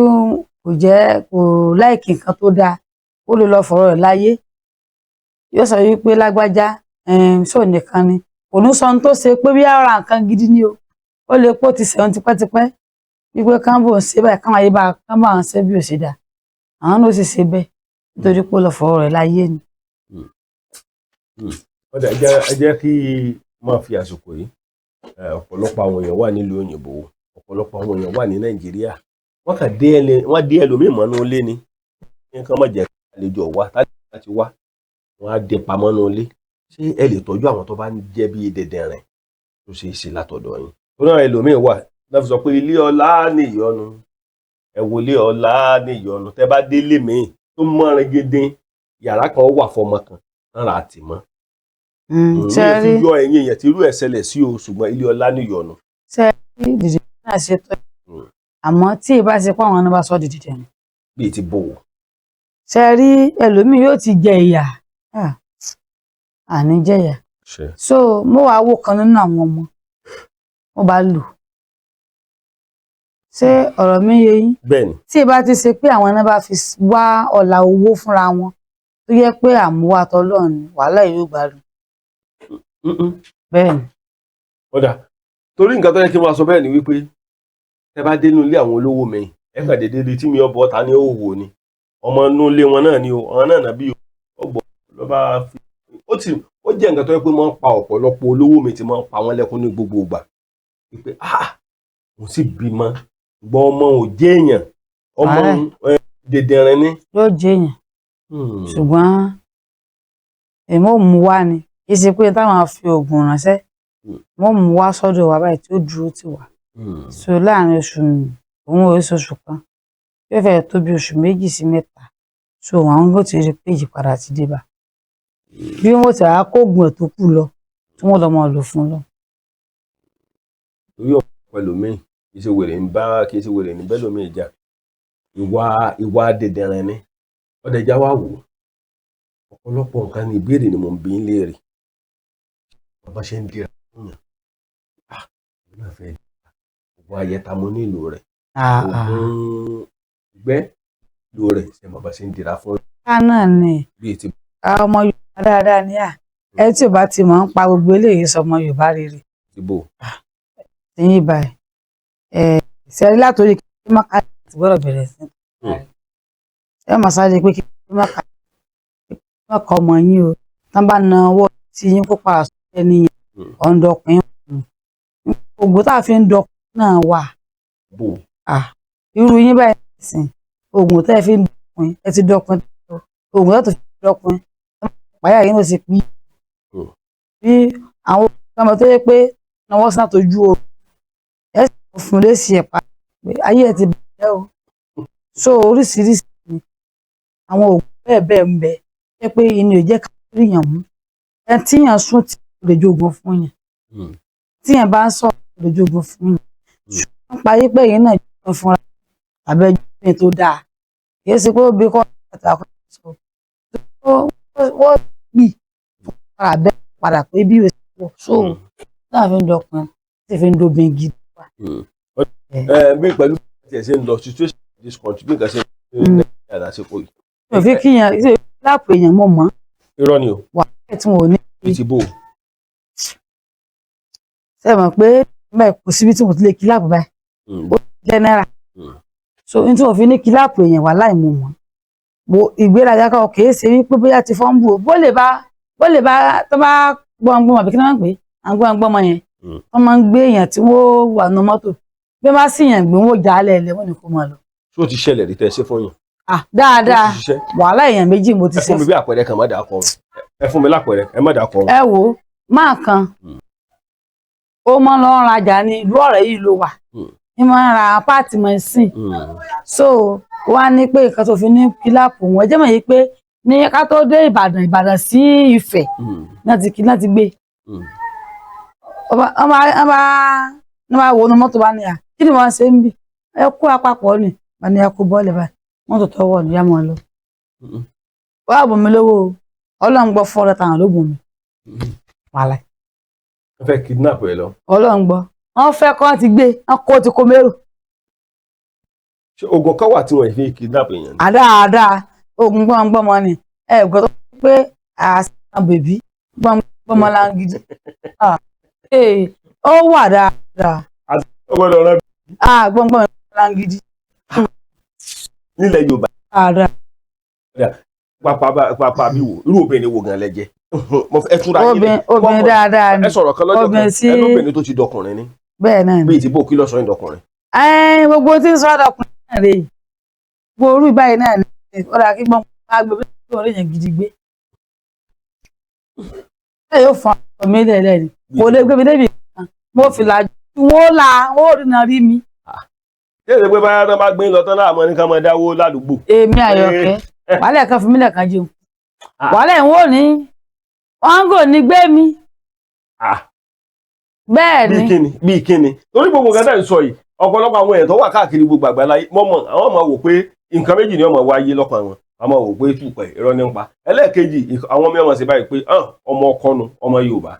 kò jẹ́ kò like nǹkan tó dáa, ó lè lọ fọ̀rọ̀ rẹ̀ láyé. Yóò sọ wípé lágbájá ṣó nìkan ni kò ní sọ ohun tó ṣe pé bí ara nǹkan gidi ni o. Ó lè pọ̀ ti sẹ̀wọ̀n tipẹ́tipẹ́ wípé kán bò ń ṣe báyìí, káwọn ayé bá kán bá ń ṣe bí ò ṣe dáa, àwọn náà ó sì ṣe bẹ́ẹ̀ nítorí pé ó lọ fọ̀rọ̀ rẹ̀ láyé ni. Ọ̀dà, ẹ jẹ́ kí máa fi àsìkò yìí, ọ̀pọ̀lọpọ̀ àwọn èèyàn wà nílùú òyìnbó, ọ̀pọ̀lọpọ̀ àwọn èèyàn wà ní Nàìjíríà. Wọ́n kàn dé ẹni, wọ́n dé ẹlòmíì mọ́nú ilé ni nǹkan má jẹ́ àlejò wá láti wá, wọ́n á dé pamọ́ nú ilé. Ṣé ẹ lè tọ́jú àwọn tó bá ń jẹ́ bí dẹ̀dẹ̀rìn tó ṣe é ṣe látọ̀dọ̀ yín? Tó náà ẹlòmíì wà náà fi sọ pé ilé ọlá ní ìyọnu, ẹ wo ilé ọlá ní ìyọnu. Tẹ bá délé míì tó mọ́rin gidi, yàrá kan wà fọmọ kan náà àtì mọ́ Ṣe mi rí fi yọ ẹ̀yin èèyàn tí irú ẹ̀ ṣẹlẹ̀ sí o, ṣùgbọ́n ilé ọlá ní ìyọnu. Ṣe rí dìde náà ṣe tọ́, àmọ́ tí ì bá ṣe pé àwọn náà bá sọ dìde dẹ̀rìn. Bíi ti bò ó. Ṣe rí, ẹlòmíì yóò ti jẹ ìyà. Àní jẹyà. So mo wàá wò kan nínú àwọn ọmọ mo bá lù. Ṣé ọ̀rọ̀ mi yé yín? Bẹ́ẹ̀ni. Tí ì bá ti ṣe pé àwọn náà bá fi wá ọ̀là owó fúnra wọn, tó yẹ pé àmúwá tọlọ́run ni, wàhálà yóò gbádùn. Bẹ́ẹ̀ ni. Ọ̀dà, torí nǹkan tó yẹ kí n máa sọ bẹ́ẹ̀ ni wípé tẹ bá dénú ilé àwọn olówó mi, ẹ kàn déédéé rí tí mi ọbọ̀ ta ní òwò ni, ọmọ inú ilé wọn náà ni o, àwọn náà nàbí ọgbọ ló bá fi ó ti ó jẹ́ nǹkan tó yẹ pé máa ń pa ọ̀pọ̀lọpọ̀ olówó mi ti máa ń pa wọ́n lẹ́kún ní gbogbo ìgbà wípé ah, mo sì bímọ, ṣùgbọ́n ọmọ ò jẹ́ èèyàn, ọmọ dèdèrìn ni. Yóò jẹ́ èèyàn, ṣùgbọ́n èmi ò mú wá ni, kì í ṣe pé táwọn fi oògùn ránṣẹ́. Wọ́n mú wá sọ́dọ̀ wa báyìí tí ó dúró tì wá. So láàrin oṣù, òun ò ṣe oṣù kan, yóò fẹ́ tó bí oṣù 2 sí 3. So àwọn gbọ́ ti rí pé ìyípadà ti dé bá bí wọ́n ti á kóògùn ẹ̀ tó kù lọ tí wọ́n lọ máa lò fún lọ. Torí ọ̀pọ̀ ẹlòmíì kì í ṣe wèrè ń bá, kì í ṣe wèrè ní bẹ́lòmíì jà, ìwà dẹ̀dẹ̀rìn ni. Ọ̀dẹ̀já wa wò ó, ọ̀pọ̀lọpọ̀ nǹkan ní ìbéèrè ni mò ń bi ń léèrè. Bàbá ṣe ń dira fún yàn, ah, èmi náà fẹ́ dira ògùn ayẹta, mo nílò rẹ̀, ògùn ìgbẹ́ nílò rẹ̀. Ṣe bàbá ṣe ń dira fún Ká náà ni bíi ti ọmọ Yorùbá dáadáa ní à ẹ tí ò bá ti mọ̀ ń pa gbogbo eléyìí sọmọ Yorùbá rere. Ìbò. Tìyín báyìí ẹ ṣẹ́rí látòrí kí má ká ti gbọ́dọ̀ bẹ̀rẹ̀ sí. Ẹ máa sáré pé kí má ká má kọ ọmọ yín o, tán bá na ọwọ́ tí yín kó padà sórí ẹni yẹn, ọ̀ǹdọ̀kùn ògùn tá a fi ń dọkùn náà wà. Bò. Irú yín báyìí sìn, oògùn tẹ́ ẹ fi ń dọkùn, ẹ ti dọkùn, oògùn tẹ́ ẹ tó fi ń dọkùn pàyà yín ló sì pín. Bí àwọn ọmọ tó yẹ pé náwó sínú àtọ́jú o, ẹ sì fún lẹ́sì ẹ̀ pa pé ayé ẹ ti bẹ̀rẹ̀ o. So oríṣiríṣi ni àwọn oògùn bẹ́ẹ̀ bẹ́ẹ̀ ń bẹ jẹ́ pé inú ìjẹ́ kárí yàn mú. Ẹ tí yàn sún tí kò lè jogun fún yàn, tí yàn bá ń sọ̀rọ̀ kò lè jogun fún yàn. Ṣùgbọ́n parí pé yín náà jogun fúnra tàbí ẹjọ́ mi tó dáa, kì í ṣe pé ó bí kọ́ àtàkùn sọ wọ́n gbì padà bẹ́ẹ̀ padà pé bí o ṣe wọ̀. So náà fi ń dọkùn tí fi ń dobin gidi. Bí pẹ̀lú bí ẹ ṣe ń lọ situation in this country, bí nǹkan ṣe ń lọ Nàìjíríà lásìkò yìí. Mi ò fi kíyàn lápò èèyàn mọ̀ mọ́. Irọ́ ni o. Wà á tí wọn ò ní. Bí ti bò. Ṣé ẹ mọ̀ pé bẹ́ẹ̀ kò síbi tí mo ti lè kí lápò báyìí? Ó jẹ́ náírà. So n tí mo fi ní kí lápò èèyàn wà láì mú mọ́. Mo ìgbéraga kan kì í ṣe wípé bóyá ti fọ́nbù o. Bó lè bá tó bá gbọ̀ngbọ̀n àbí kí ni wọ́n ń pè é? Àwọn gbọ̀ngbọ̀n mọ yẹn. Wọ́n máa ń gbé èèyàn tí wọ́n wà nù mọ́tò. Bí wọ́n bá sì yàn gbé wọn jà á lẹ̀ wọ́n ní kó máa lọ. Ṣé o ti ṣẹlẹ̀ rí tẹ́ ẹ ṣe fún yàn? Dáadáa, wàhálà èèyàn méjì mo ti ṣe. Ẹ fún mi bí àpẹẹrẹ kan, má dà kọ. Ẹ fún mi lápẹẹrẹ, ẹ má dà kọ. Ẹ wo máa kan, ó máa ń lọ rajà ní ìlú ọ̀rẹ́ yìí ló wà, ní máa ń ra páàtì mọ́sìn. So wá ní pé nǹkan tó fi ní kíláàpù wọn jẹ́ mọ̀ yìí pé ní ká tó dé Ìbàdàn, Ìbàdàn sí Ifẹ̀ náà ti gbé. Wọ́n bá wo inú mọ́tò bá ní à kí ni wọ́n ṣe ń bì, ẹ kó apapọ̀ ni wọ́n ní ẹ kó bọ́ọ̀lù báyìí, mọ́tò tọwọ́ ni yá mọ́ lọ. Wọ́n á bùn mí lówó, Ọlọ́run gbọ́ 400,000 ló bùn mí. Wàhálà. Wọ́n fẹ́ kidnap ẹ lọ. Ọlọ́run gbọ́, wọ́n fẹ́ kọ́ ti gbé, wọ́n kó ti kó mérò. Ṣé oògùn kan wà tí wọ́n fi kidnap èèyàn ni? Àdáadáa, oògùn gbọ́ngbọ́mọ ni, ẹ gbọ́ tó pé àṣà bèbí gbọ́ngbọ́mọ láǹgídí. Ó wà dáadáa. Ó gbọ́dọ̀ rẹ. Gbọ́ngbọ́mọ láǹgídí. Nílẹ̀ Yorùbá. Dáadáa. Pàpà bí wo, irú obìnrin wo gan lẹ jẹ́? Ẹ túnra yín lẹ. Obìnrin dáadáa ni. Ẹ sọ̀rọ̀ kan lọ́jọ́ kan, ẹ lóbìnrin tó ti dọkùnrin ni. Bẹ́ẹ̀ náà ni. Bí ti bó kí ló sọ yín dọkùnrin? Gbogbo tí ń sọ dọkùnrin náà rèé. Gbogbo orú ìbáyìí náà ni ọ̀rọ̀ akígbọ́n máa gbé bí wọ́n lè yàn gidi gbé. Bẹ́ẹ̀ yóò fún ọmọ mi lẹ́lẹ́ ni. Kò lè gbé mi débi kan. Mo fi làjú wọ́n là wọ́n rí náà rí mi. Ṣé èdè pé báyà tó bá gbé lọ tán láàmú ní ká máa dáwó ládùúgbò? Èmi Àyọ̀kẹ́, wàhálà kan fi mí lẹ̀kan jẹun. Wàhálà ìwọ̀n ò ní wọ́n kò ní gbé mi. Bẹ́ẹ̀ ni. Bí kíni? Torí gbogbo nǹkan tẹ́ ń sọ yìí, ọ̀pọ̀lọpọ̀ àwọn èèyàn tó wà káàkiri gbogbo àgbáláyé mọ́mọ́ àwọn máa wò pé nǹkan méjì ni wọ́n máa wáyé lọ́kàn wọn. A máa wò pé tùpẹ̀ irọ́ ní ń pa. Ẹlẹ́ẹ̀kejì, àwọn ọmọ ọmọ ṣe báyìí pé ọmọ ọkọ nu ọmọ Yorùbá.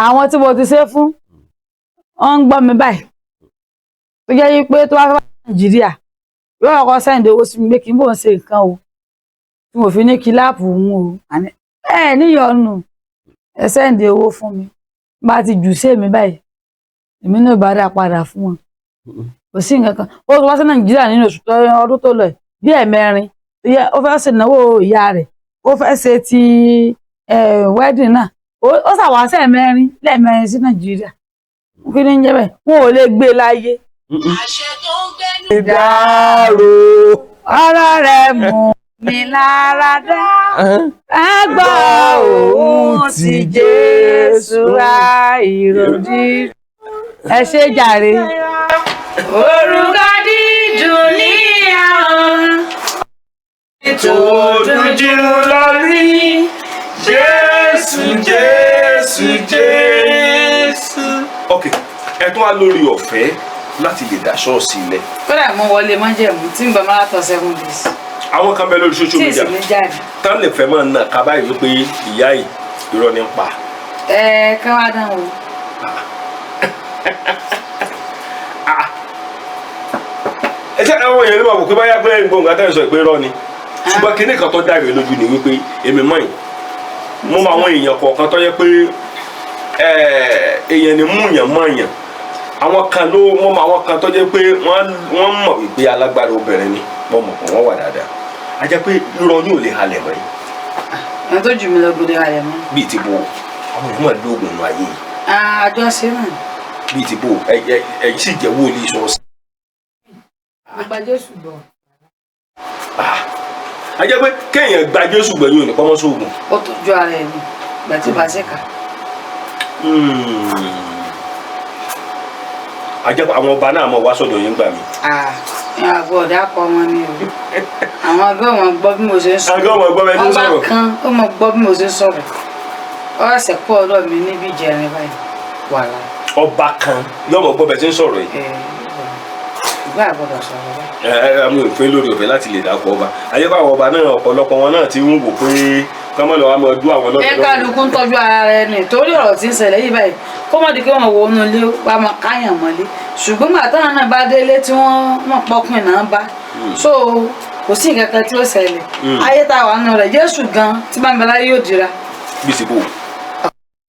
Àwọn tí mo ti ṣe fún, wọ́n ń gbọ́ mi báyìí. Tó jẹ́ wípé tó bá fẹ́ wá Nàìjíríà, yóò kọ́kọ́ sẹ́ǹdì owó sí mi pé kí n bò ń ṣe nǹkan o. Tí mo fi ní kíláàpù òun o. Ẹ níyọnu, ẹ sẹ́ǹdì owó fún mi. Bá ti jù sí èmi báyìí, èmi náà bá dá padà fún wọn. Kò sí nǹkan kan. Ó wá sí Nàìjíríà nínú oṣù ọdún tó lọ bí ẹ̀mẹrin. Ó fẹ́ ṣe ìnáwó ìyá rẹ̀, ó fẹ́ ṣe ti wedding náà. Ó ṣàwáṣẹ́ ẹ̀mẹrin lẹ́ẹ̀mẹrin sí Nàìjíríà. Kí ni ń jẹ́ bẹ́ẹ̀? Wọn ò lè gbé láyé. Àṣẹ tó ń gbénu Ìdárò. Ọ̀rọ̀ rẹ̀ mú mi lára dá. Ẹ gbọ́ òun ti Jésù ra ìròdì. Ẹ ṣé jàre. Orúkọ dídùn ní àwọn. Tó dùn jù lọ rí. Jésù, Jésù, Jésù. Ok, ẹ tún wá lórí ọ̀fẹ́ láti lè dá ṣọ́ọ̀ṣì ilẹ̀. Kódà mo wọlé májẹ̀mú tí ń bá máa tọ́ 7 days. Àwọn kan bẹ lórí social media tí èsì mi jáde. Tán lè fẹ́ máa nà ká báyìí wípé ìyá yìí irọ́ ní ń pa. Ẹ ká wá dán o. Ẹ ṣe àwọn èèyàn ló máa wò pé báyà pé gbogbo nǹkan tẹ́ ń sọ ìpè irọ́ ni. Ṣùgbọ́n kinní kan tó dá mi lójú ni wípé èmi mọ̀ yìí. Mo mọ àwọn èèyàn kọ̀ọ̀kan tó yẹ pé èèyàn ni mú yàn mọ̀ yàn. Àwọn kan ló mọ àwọn kan tó jẹ́ pé wọ́n mọ̀ wípé alágbára obìnrin ni, wọ́n mọ̀ pé wọ́n wà dáadáa. A jẹ́ pé irọ́ yóò lè halẹ̀ mọ́ yìí. Ẹni tó jù mí lọ gbọdọ̀ halẹ̀ mọ́. Bíi ti bo, àwọn èèyàn máa lóògùn nù ayé yìí. Àjọṣe náà. Bíi ti bo, ẹ ẹ ẹ sì jẹ́ wòlíì ṣọ́ọ̀ṣì. Mo gba Jésù gbọ́. A jẹ́ pé kéèyàn gba Jésù gbẹ̀yìn òní kọ́mọ́ sóògùn. Ó tọ́jú ara ẹ̀ ni ìgbà tí ó bá ṣèkà. A jẹ́ pé àwọn ọba náà mọ̀ wá sọ̀dọ̀ yín gbà mí. Àgọ́ ọ̀dà kọ wọn ni o. Àwọn ọgọ́ wọn gbọ́ bí mo ṣe ń sọ̀rọ̀. Àgọ́ wọn gbọ́ bí mo ṣe ń sọ̀rọ̀. Ọba kan ó mọ gbọ́ bí mo ṣe ń sọ̀rọ̀. Ọ̀sẹ̀ kú ọ̀dọ̀ mi níbi ìjẹrin báyìí wàhálà. Ọba kan yóò mọ̀ gbọ́ bẹ́ẹ̀ ṣe ń sọ̀rọ̀ yìí. Ìgbà àgbọ̀dọ̀ sọ̀rọ̀ báyìí. Ẹ ẹ mi ò fẹ́ lórí ọ̀fẹ́ láti lè dákọ̀ ọba. Ayé pé àwọn ọba náà, ọ̀pọ̀lọpọ̀ wọn náà ti ń wò pé kọ́mọ́ lọ́wọ́ máa dú àwọn lọ́dọ̀. Ẹ kálukú ń tọ́jú ara rẹ ni, torí ọ̀rọ̀ tí ń ṣẹlẹ̀ yìí báyìí, kó mọ̀ di pé wọ́n wo inú ilé wa máa káyàn mọ́lé, ṣùgbọ́n gbà táwọn náà bá délé tí wọ́n mọ̀ pọ́kùn náà bá, so kò sí nǹkan kan tí ó ṣẹlẹ̀. Ayé tá a wà nínú rẹ̀, Jésù gan tí bá ń bẹ láyé yóò dira. Bí ti bò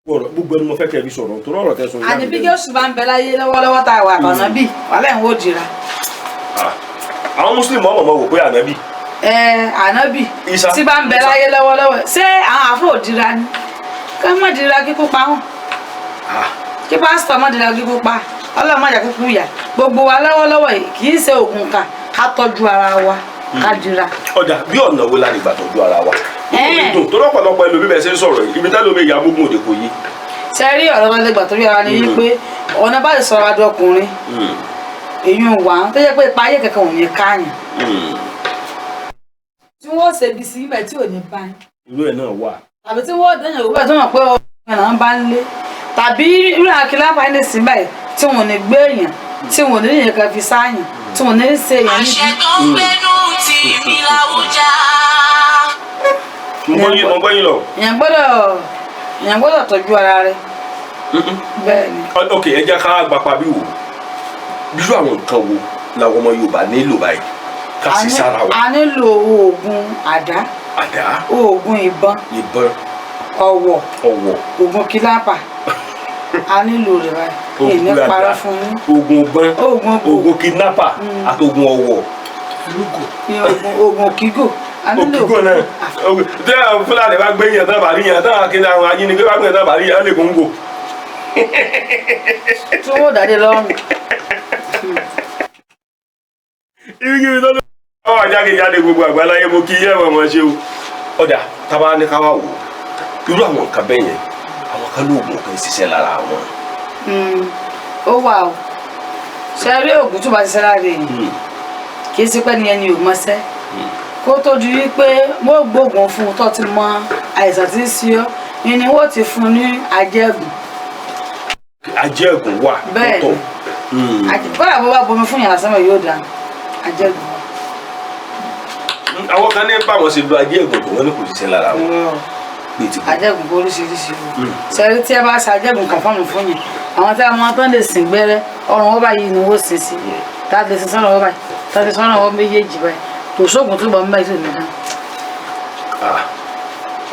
gbogbo ẹni mo fẹ́ kẹ́ ẹ fi sọ̀rọ̀ torí ọ̀rọ̀ tẹ́ sọ. Àní bí Jésù bá ń bẹ láyé lọ́wọ́lọ́wọ́ tá a wà àbànà bíi wàhálà ń wò dira. Àwọn mùsùlùmí ọmọ mọ̀ wò pé ànábì. Ànábì tí bá ń bẹ láyé lọ́wọ́lọ́wọ́, ṣé àwọn àfọ òdira ni? Ká má dira kíkú pa wọn, kí pásítọ̀ má dira kíkú pa, Ọlọ́run má jà kíkú yà gbogbo wa lọ́wọ́lọ́wọ́ yìí. Kì í ṣe oògùn kà, ká tọ́jú ara wa, ká dira. Ọ̀dà, bí ọ̀nà wo la lè gbà tọ́jú ara wa? Tó lọ́pọ̀lọpọ̀ ẹlòmí bẹ́ẹ̀ ṣe ń sọ̀rọ̀ yìí, ibi tá lómi ìyá gbógun òde kò yí. Ṣe rí ọ̀rọ̀ bá lè gbà tọ́jú ara ni wípé ọ̀nà bá lè sọ̀rọ̀ adé ọkùnrin èyí ń wà tó jẹ́ pé ipa ayé kankan ò ní káyàn. Tí wọ́n ṣe ibi sí ibẹ̀ tí ò ní bá yín. Irú ẹ̀ náà wà. Tàbí tí wọ́n dẹ̀yìn òwúrọ̀ tó mọ̀ pé ọkùnrin náà bá ń lé, tàbí irú àkìlá fàáyé sí báyìí tí wọn ò ní gbé èèyàn, tí wọn ò ní èèyàn kan fi sáàyàn, tí wọn ò ní ṣe èèyàn níbi. Àṣẹ tó ń gbénú tì mí láwùjá. Mo gbọ́ yín lọ. Èèyàn gbọ́dọ̀ tọ́jú ara rẹ̀ bẹ́ẹ̀ ni. Ok, ẹ jẹ́ ká gbapá bí wò, irú àwọn nǹkan wo làwọn ọmọ Yorùbá nílò báyìí ká sì sára wa? A nílò oògùn àdá, àdá, oògùn ìbọn, ìbọn, ọ̀wọ̀, ọ̀wọ̀, oògùn kílápà, a nílò rẹ̀ báyìí. Ìní parọ́ fún yín. Oògùn ìbọn, oògùn oògùn kidnapper àti oògùn ọ̀wọ̀. Oògùn òkígò, a nílò. Òkígò náà, tí àwọn Fúlàní bá gbé yàn tán bá rí yàn tán, akéde àwọn ajínigbé bá gbé yàn tán bá rí yàn lè kóńgò. Tí wọ́n dàdé lọ́rùn. Ibikíbi tó ló wà jákèjádé gbogbo àgbáláyé, mo kí yẹ́ mọ̀mọ́ ṣe o. Ọ̀dà, tábà ní ká wá wò ó, irú àwọn nǹkan bẹ́ẹ̀ yẹn, àwọn kan lóògùn kan ṣiṣẹ́ lára wọn. Ó wà o. Ṣe rí oògùn tó bá ṣiṣẹ́ lára èèyàn, kì í ṣe pé ní ẹni ò mọṣẹ́ kó tó di wípé wọ́n gbóògùn fún un tó ti mọ àìsàn tí ń ṣe ọ́ ni wọ́n ti fún un ní àjẹgùn. Àjẹgùn wà. Bẹ́ẹ̀ ni, kódà bó bá bomi fún yàrá sẹ́wọ̀n yóò dáa, àjẹgùn wà. Àwọn kan ní báwọn ṣe lo àjẹgùn tó, wọ́n ní kò ṣiṣẹ́ lára wọn. Àjẹgùn kó oríṣiríṣi o. Ṣẹ́rí tí ẹ bá ṣe àjẹgùn kan fọ́ọ̀mù fún yẹn, àwọn tí a máa tán lè sìn gbẹ́rẹ́ ọrùn wọn báyìí ni wọ́n sìn sí, tá a lè sin sọ́nà wọn báyìí, tá a lè sọ́nà wọn méjèèjì báyìí, kò sóògùn tó bọ̀ ń báyìí tó ní dán.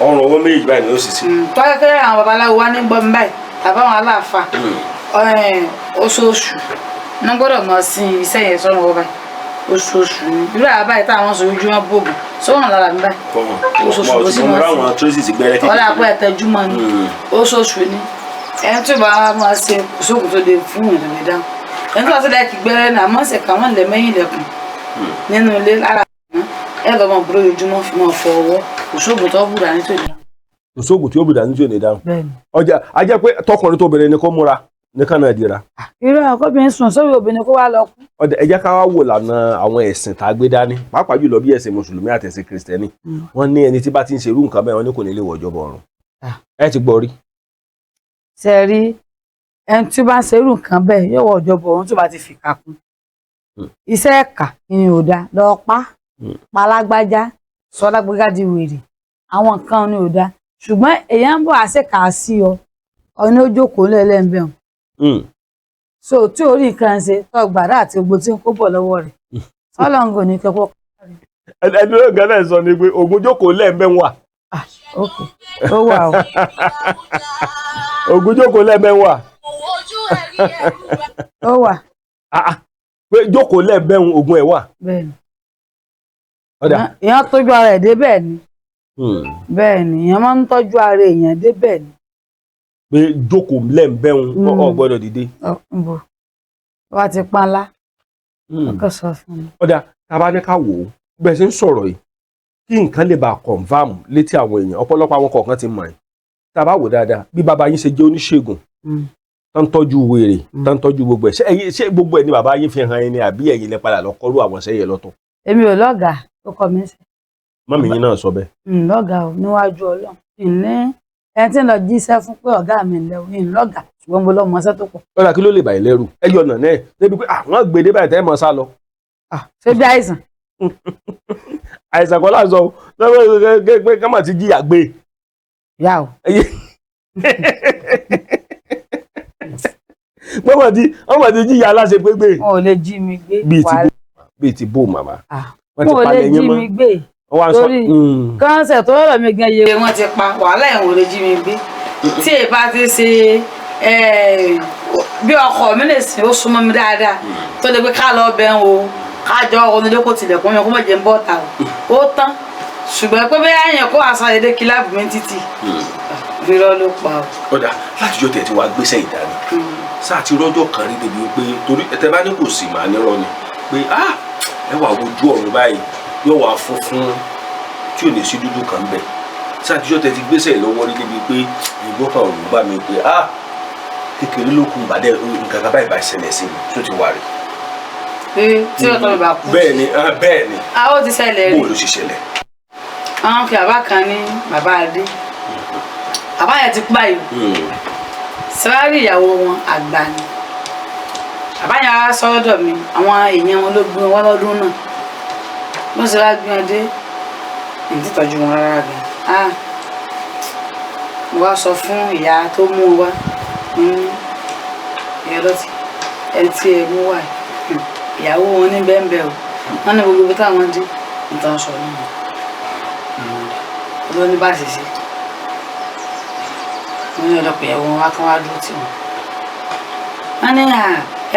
Ọrùn ọwọ́ méjèèjì báyìí ni ó sì sí. Tọ́kẹ́kẹ́ àwọn babaláwo wá ní gbọ́n báyìí tàbí àwọn aláàfáà, oṣooṣù ní gbọ́dọ̀ mọ̀ sí iṣẹ́ yẹn sọ́nà wọn báyìí, oṣooṣù ni. Irú àbá báyìí táwọn sọ ojúmọ́ bògùn sọ́wọ́n lára mi báyìí, oṣooṣù ló sì mọ̀ sí ọ̀rẹ́ àpò ẹ̀tẹ́júmọ́ ni, oṣooṣù ni. Ẹni tó bá máa ṣe sóògùn tó lè fún ìrìn lè dáhùn, ẹni tó bá ti lẹ́ẹ̀kì gbẹ́rẹ́ náà mọ̀ ṣe kà wọ́n lẹ̀ mẹ́yìn lẹ̀kùn nínú ilé lára ẹ lọ́ mọ̀ búrò ojúmọ́ fi mọ̀ fọ ọwọ́, òṣoògùn tó bùrà ní tòní. Òṣoògùn tí ó bùrà ní tòní dáhùn. Ọjà a jẹ́ pé tọkùnrin tóbìnrin ni kó múra nìkan náà dira. Irú àkọ́bìnrin sùn sórí obìnrin kó wá lọ kú. Ọ̀dà, ẹ jẹ́ ká wá wò lànà àwọn ẹ̀sìn tá a gbé dání, pàápàá jùlọ bí ẹ̀sìn mùsùlùmí àti ẹ̀sìn kìrìsìtẹ́nì. Wọ́n ní ẹni tí bá ti ń ṣerú nǹkan bẹ́ẹ̀, wọ́n ní kò ní lè wọ ìjọba ọ̀run. Ẹ ti gbọ́ rí. Ṣe rí ẹni tí ó bá ń ṣerú nǹkan bẹ́ẹ̀ yóò wọ ìjọba ọ̀run tó bá ti fìkà kún. Iṣẹ́ ẹ̀ka ni ò dáa, lọ pa palágbájá sọ lágbájá di wèrè, àwọn nǹkan ni ò dáa, ṣùgbọ́n èèyàn ń bọ̀ àṣekà sí ọ ọ ní ó jókòó lẹ́lẹ́ńbẹ̀ọ́. So tí orí nǹkan ṣe tó gbàdá àti gbogbo tí ń kó bọ̀ lọ́wọ́ rẹ̀ sọlọ́ngò ní kẹ́kọ̀ọ́. Ẹni ló gánà sọ ni pé ògùn jókòó lẹ́ẹ̀mẹ́ wà. Ok, ó wà o. Ògùn jókòó lẹ́ẹ̀mẹ́ wà. Ó wà. Pé jókòó lẹ́ẹ̀mẹ́ ògùn ẹ̀ wà. Bẹ́ẹ̀ni. Ọ̀dà. Èèyàn tójú ara ẹ̀ dé bẹ́ẹ̀ ni. Bẹ́ẹ̀ ni, èèyàn máa ń tọ́jú ara èèyàn débẹ̀ ni. Pé jókòó lẹ́ǹbẹ̀hún, ò gbọ́dọ̀ dìde. Nbò wá ti pánlá, ọkọ sọ fún mi. Ọ̀dà, tá a bá ní ká wò ó bẹ́ẹ̀ ṣe ń sọ̀rọ̀ yìí, kí nǹkan lè bá confirm létí àwọn èèyàn, ọ̀pọ̀lọpọ̀ àwọn kọ̀ọ̀kan ti mọ̀ ẹ́. Tá a bá wò dáadáa, bí bàbá yín ṣe jẹ́ oníṣègùn tó ń tọ́jú wèrè, tó ń tọ́jú gbogbo ẹ̀, ṣé ẹ̀yin, ṣé gbogbo ẹ̀ ni bàbá yín fi hàn yín ni, àbí ẹ̀yin lẹ padà lọ kọ́rú àwọn sẹ́yẹ lọ́tọ̀? Èmi ò lọ́gàá tó kọ́ mi sí. Mọ́mí yín náà sọ bẹ́ẹ̀. Ń lọ́gàá o, níwájú Ọlọ́run, ìní ẹni tí ń lọ jíṣẹ́ fún pé ọ̀gá mi ń lẹ́wọ̀, ń lọ́gàá, ṣùgbọ́n mo lọ́mọ ọṣẹ́ tó pọ̀. Ọ̀dà, kí ló lè bà yín lẹ́rù ẹ yọ ọ̀nà náà débi pé àwọn gbèdé báyìí tẹ́ ẹ mọ̀ sá lọ? Ṣé bí àìsàn? Àìsàn kan láǹsọ lọ́wọ́ pé ká má ti jìyà gbé. Yà o. Wọ́n mọ̀ ti jìyà aláṣẹ pé gbé. Wọn ò lè jí mi gbé. Bíi ti bó, bíi ti bó, màmá? Wọ́n ti Wọn ò lè palẹ̀ jí yín mọ́. mi gbé. Wọ́n wá ń sọ. Torí kọ́ńsẹ̀ tó rọ̀ mí gan iye wọ́n ti pa wàhálà, ẹ̀wọ̀n ò lè jí mi gbé. Tí èyí bá ti ṣe bí ọkọ mi lè sìn, ó súnmọ́ mi dáadáa, tó lè pé ká lọ bẹ̀ ń o, ká jọ onílé, kó tilẹ̀kùn mi, kó má jẹ́ ń bọ́ ta o, ó tán. Ṣùgbọ́n pé bẹ́ẹ̀ yẹn kó àṣà èdè kíláàbù mi títì, irọ́ ló pa o. Ọ̀dà, látijọ́ tẹ̀ tí wàá gbéṣẹ́ ìdáni sáà ti rọ́jọ́ kan rí débi pé, torí ẹ tẹ́ bá ní kò sí màá nírọ́ ni, pé ah, ẹ wà wojú ọ̀run báyìí, yóò wá funfun tí ò ní sí dúdú kan bẹ̀, sáà tijọ́ tẹ̀ ti gbéṣẹ́ lọ́wọ́ rí débi pé ìgbọ́ kan ò bá mi pé ah, kékeré ló kù bàdẹ́, nǹkan kan báyìí bá ṣẹlẹ̀ sí mi, tó ti wà rí? Pé tí ọ̀tọ̀ mi bá kú? Bẹ́ẹ̀ ni, ah, bẹ́ẹ̀ ni. A ó ti ṣẹlẹ̀ rí. Bó ló ṣe ṣẹlẹ̀? Àwọn fi bàbá kan ní bàbá adé, bàbá yẹn ti kú báyìí. Sẹ́wárì ìyàwó wọn àgbà ni. Bàbá yẹn wá sọ́dọ̀ mi, àwọn èèyàn wọn ló gbé wọn lọ́dún náà. Bó ṣe wá gbé wọn dé, èyí ti tọ́jú wọn rárá gan. Ah, mo wá sọ fún ìyá tó mú un wá, mo ní ìyá lọ́tì ẹ tí ẹ mú wá yìí, ìyàwó wọn ní bẹ́ẹ̀nbẹ́ẹ̀ o, wọ́n ní gbogbo ibi táwọn dé nǹkan sọ náà ló ní bá ṣe ṣe. Wọ́n ní ọlọ́pàá ìyàwó wọn wá kán wá dúró tì wọ́n. Wọ́n ní à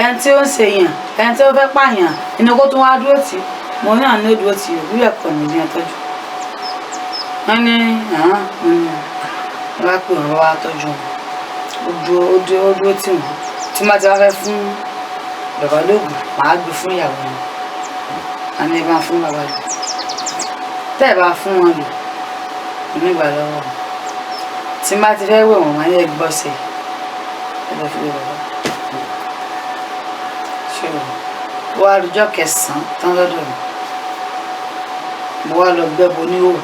ẹni tí ó ń ṣe èèyàn, ẹni tí ó fẹ́ pààyàn ẹni kó tún wá dúró tì. Mo ní àná dúró tì ó, bí ẹ̀kọ́ mi ní ẹ̀tọ́jú. Wọ́n ní àhán, wọ́n bá pè wọ́n wá tọ́jú wọn. Ó dúró, ó dúró, ó dúró tì wọ́n. Tí má ti wá fẹ́ fún bàbá lóògùn, màá gbé fún ìyàwó wọn. Àní ẹ bá fún bàbá lò, tẹ́ ẹ bá fún wọn lò onígbà lọ́wọ́ wọn. Tí má ti fẹ́ wẹ̀ wọ́n, máa yẹ gbọ́sẹ̀ ẹ lọ fi wẹ̀ bàbá. Ṣé o wá àrùjọ kẹsàn-án tán lọ́dọ̀ mi, mo wá lọ gbẹ́bọ ní òwò,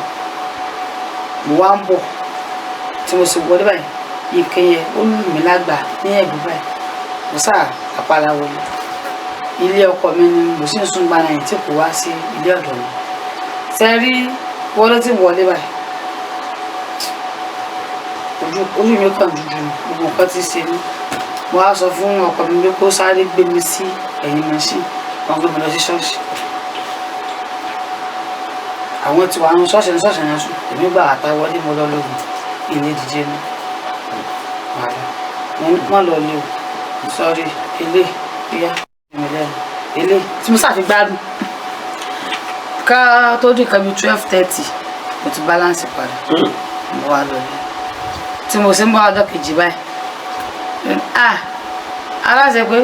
mo wá ń bọ̀, tí mo sì wọlé báyìí, nǹkan yẹn ó lù mí lágbà ní ẹ̀gbẹ́ báyìí. Mo sáà àpàlà wọlé ilé ọkọ mi ni mo sì ń sún gbaná yìí tí kò wá sí ilé ọ̀dọ̀ mi. Ṣe rí wọlé tí wọlé báyìí, ojú mi kàn dúdú ni, gbogbo nǹkan ti ṣe mí. Mo wá sọ fún ọkọ mi pé kó sáré gbé mi sí ẹ̀yìn machine, wọn gbé mi lọ sí ṣọ́ọ̀ṣì. Àwọn tí wàá nu ṣọ́ọ̀ṣì ní ṣọ́ọ̀ṣì yẹn sùn, èmi gbà àtà wọlé, mo lọ lóògùn ilé díje ní wàhálà. Mo ní má lọ lé o, sọrí ilé bíyá mi lẹ́nu ilé tí mo ṣàfi gbádùn ká tó dín kan bíi 12:30, mo ti balance padà. Mo wá lọ lé tí mo ṣe ń bá ọjọ́ kejì báyìí, ah, aláṣẹ pé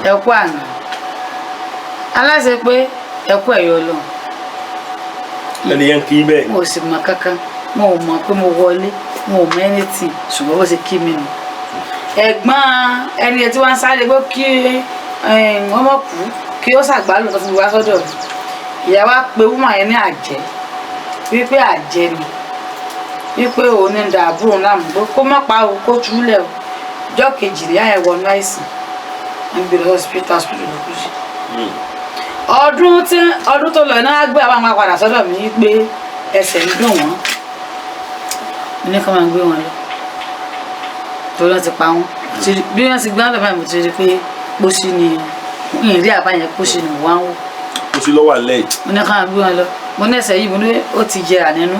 ẹ kú àná, aláṣẹ pé ẹ kú ẹ̀yọ́ Ọlọ́run. Lẹ́nu yẹn kì í bẹ́ẹ̀. Mo sì mọ kankan, mo ò mọ̀ pé mo wọlé, mo ò mọ anything, ṣùgbọ́n bó ṣe kí mi nù. Ẹ̀gbọ́n ẹni tí wọ́n ń sáré pé kí wọ́n mọ̀ kú, kí ó ṣàgbálù tó fi wá sọ́dọ̀ mi, ìyá wa pe woman yẹn ní àjẹ́, wípé àjẹ́ ni, wípé òun ní da àbúrò ńlá mú, pé kó má pa o, kó túlẹ̀ o. Ọjọ́ kejì ìyá yẹn wọnú àìsàn, wọ́n gbé lọ hospital, hospital ló kú sí. Ọdún tí ọdún tó lọ náà gbé àwọn máa padà sọ́dọ̀ mi wípé ẹsẹ̀ ń dùn wọ́n, mo ní kí wọ́n máa gbé wọn lọ torí wọ́n ti pa wọ́n. Bí wọ́n ti gbé wọn lọ báyìí, mo ti rí i pé pósí ni ìrìn àbá yẹn, pósí ni wọ́n á wò. Kò sí lọ́wọ́ àlẹ́ yìí. Mo ní kí wọ́n máa gbé wọn lọ. Mo ní ẹsẹ̀ yìí, mo ní ó ti jẹrà nínú,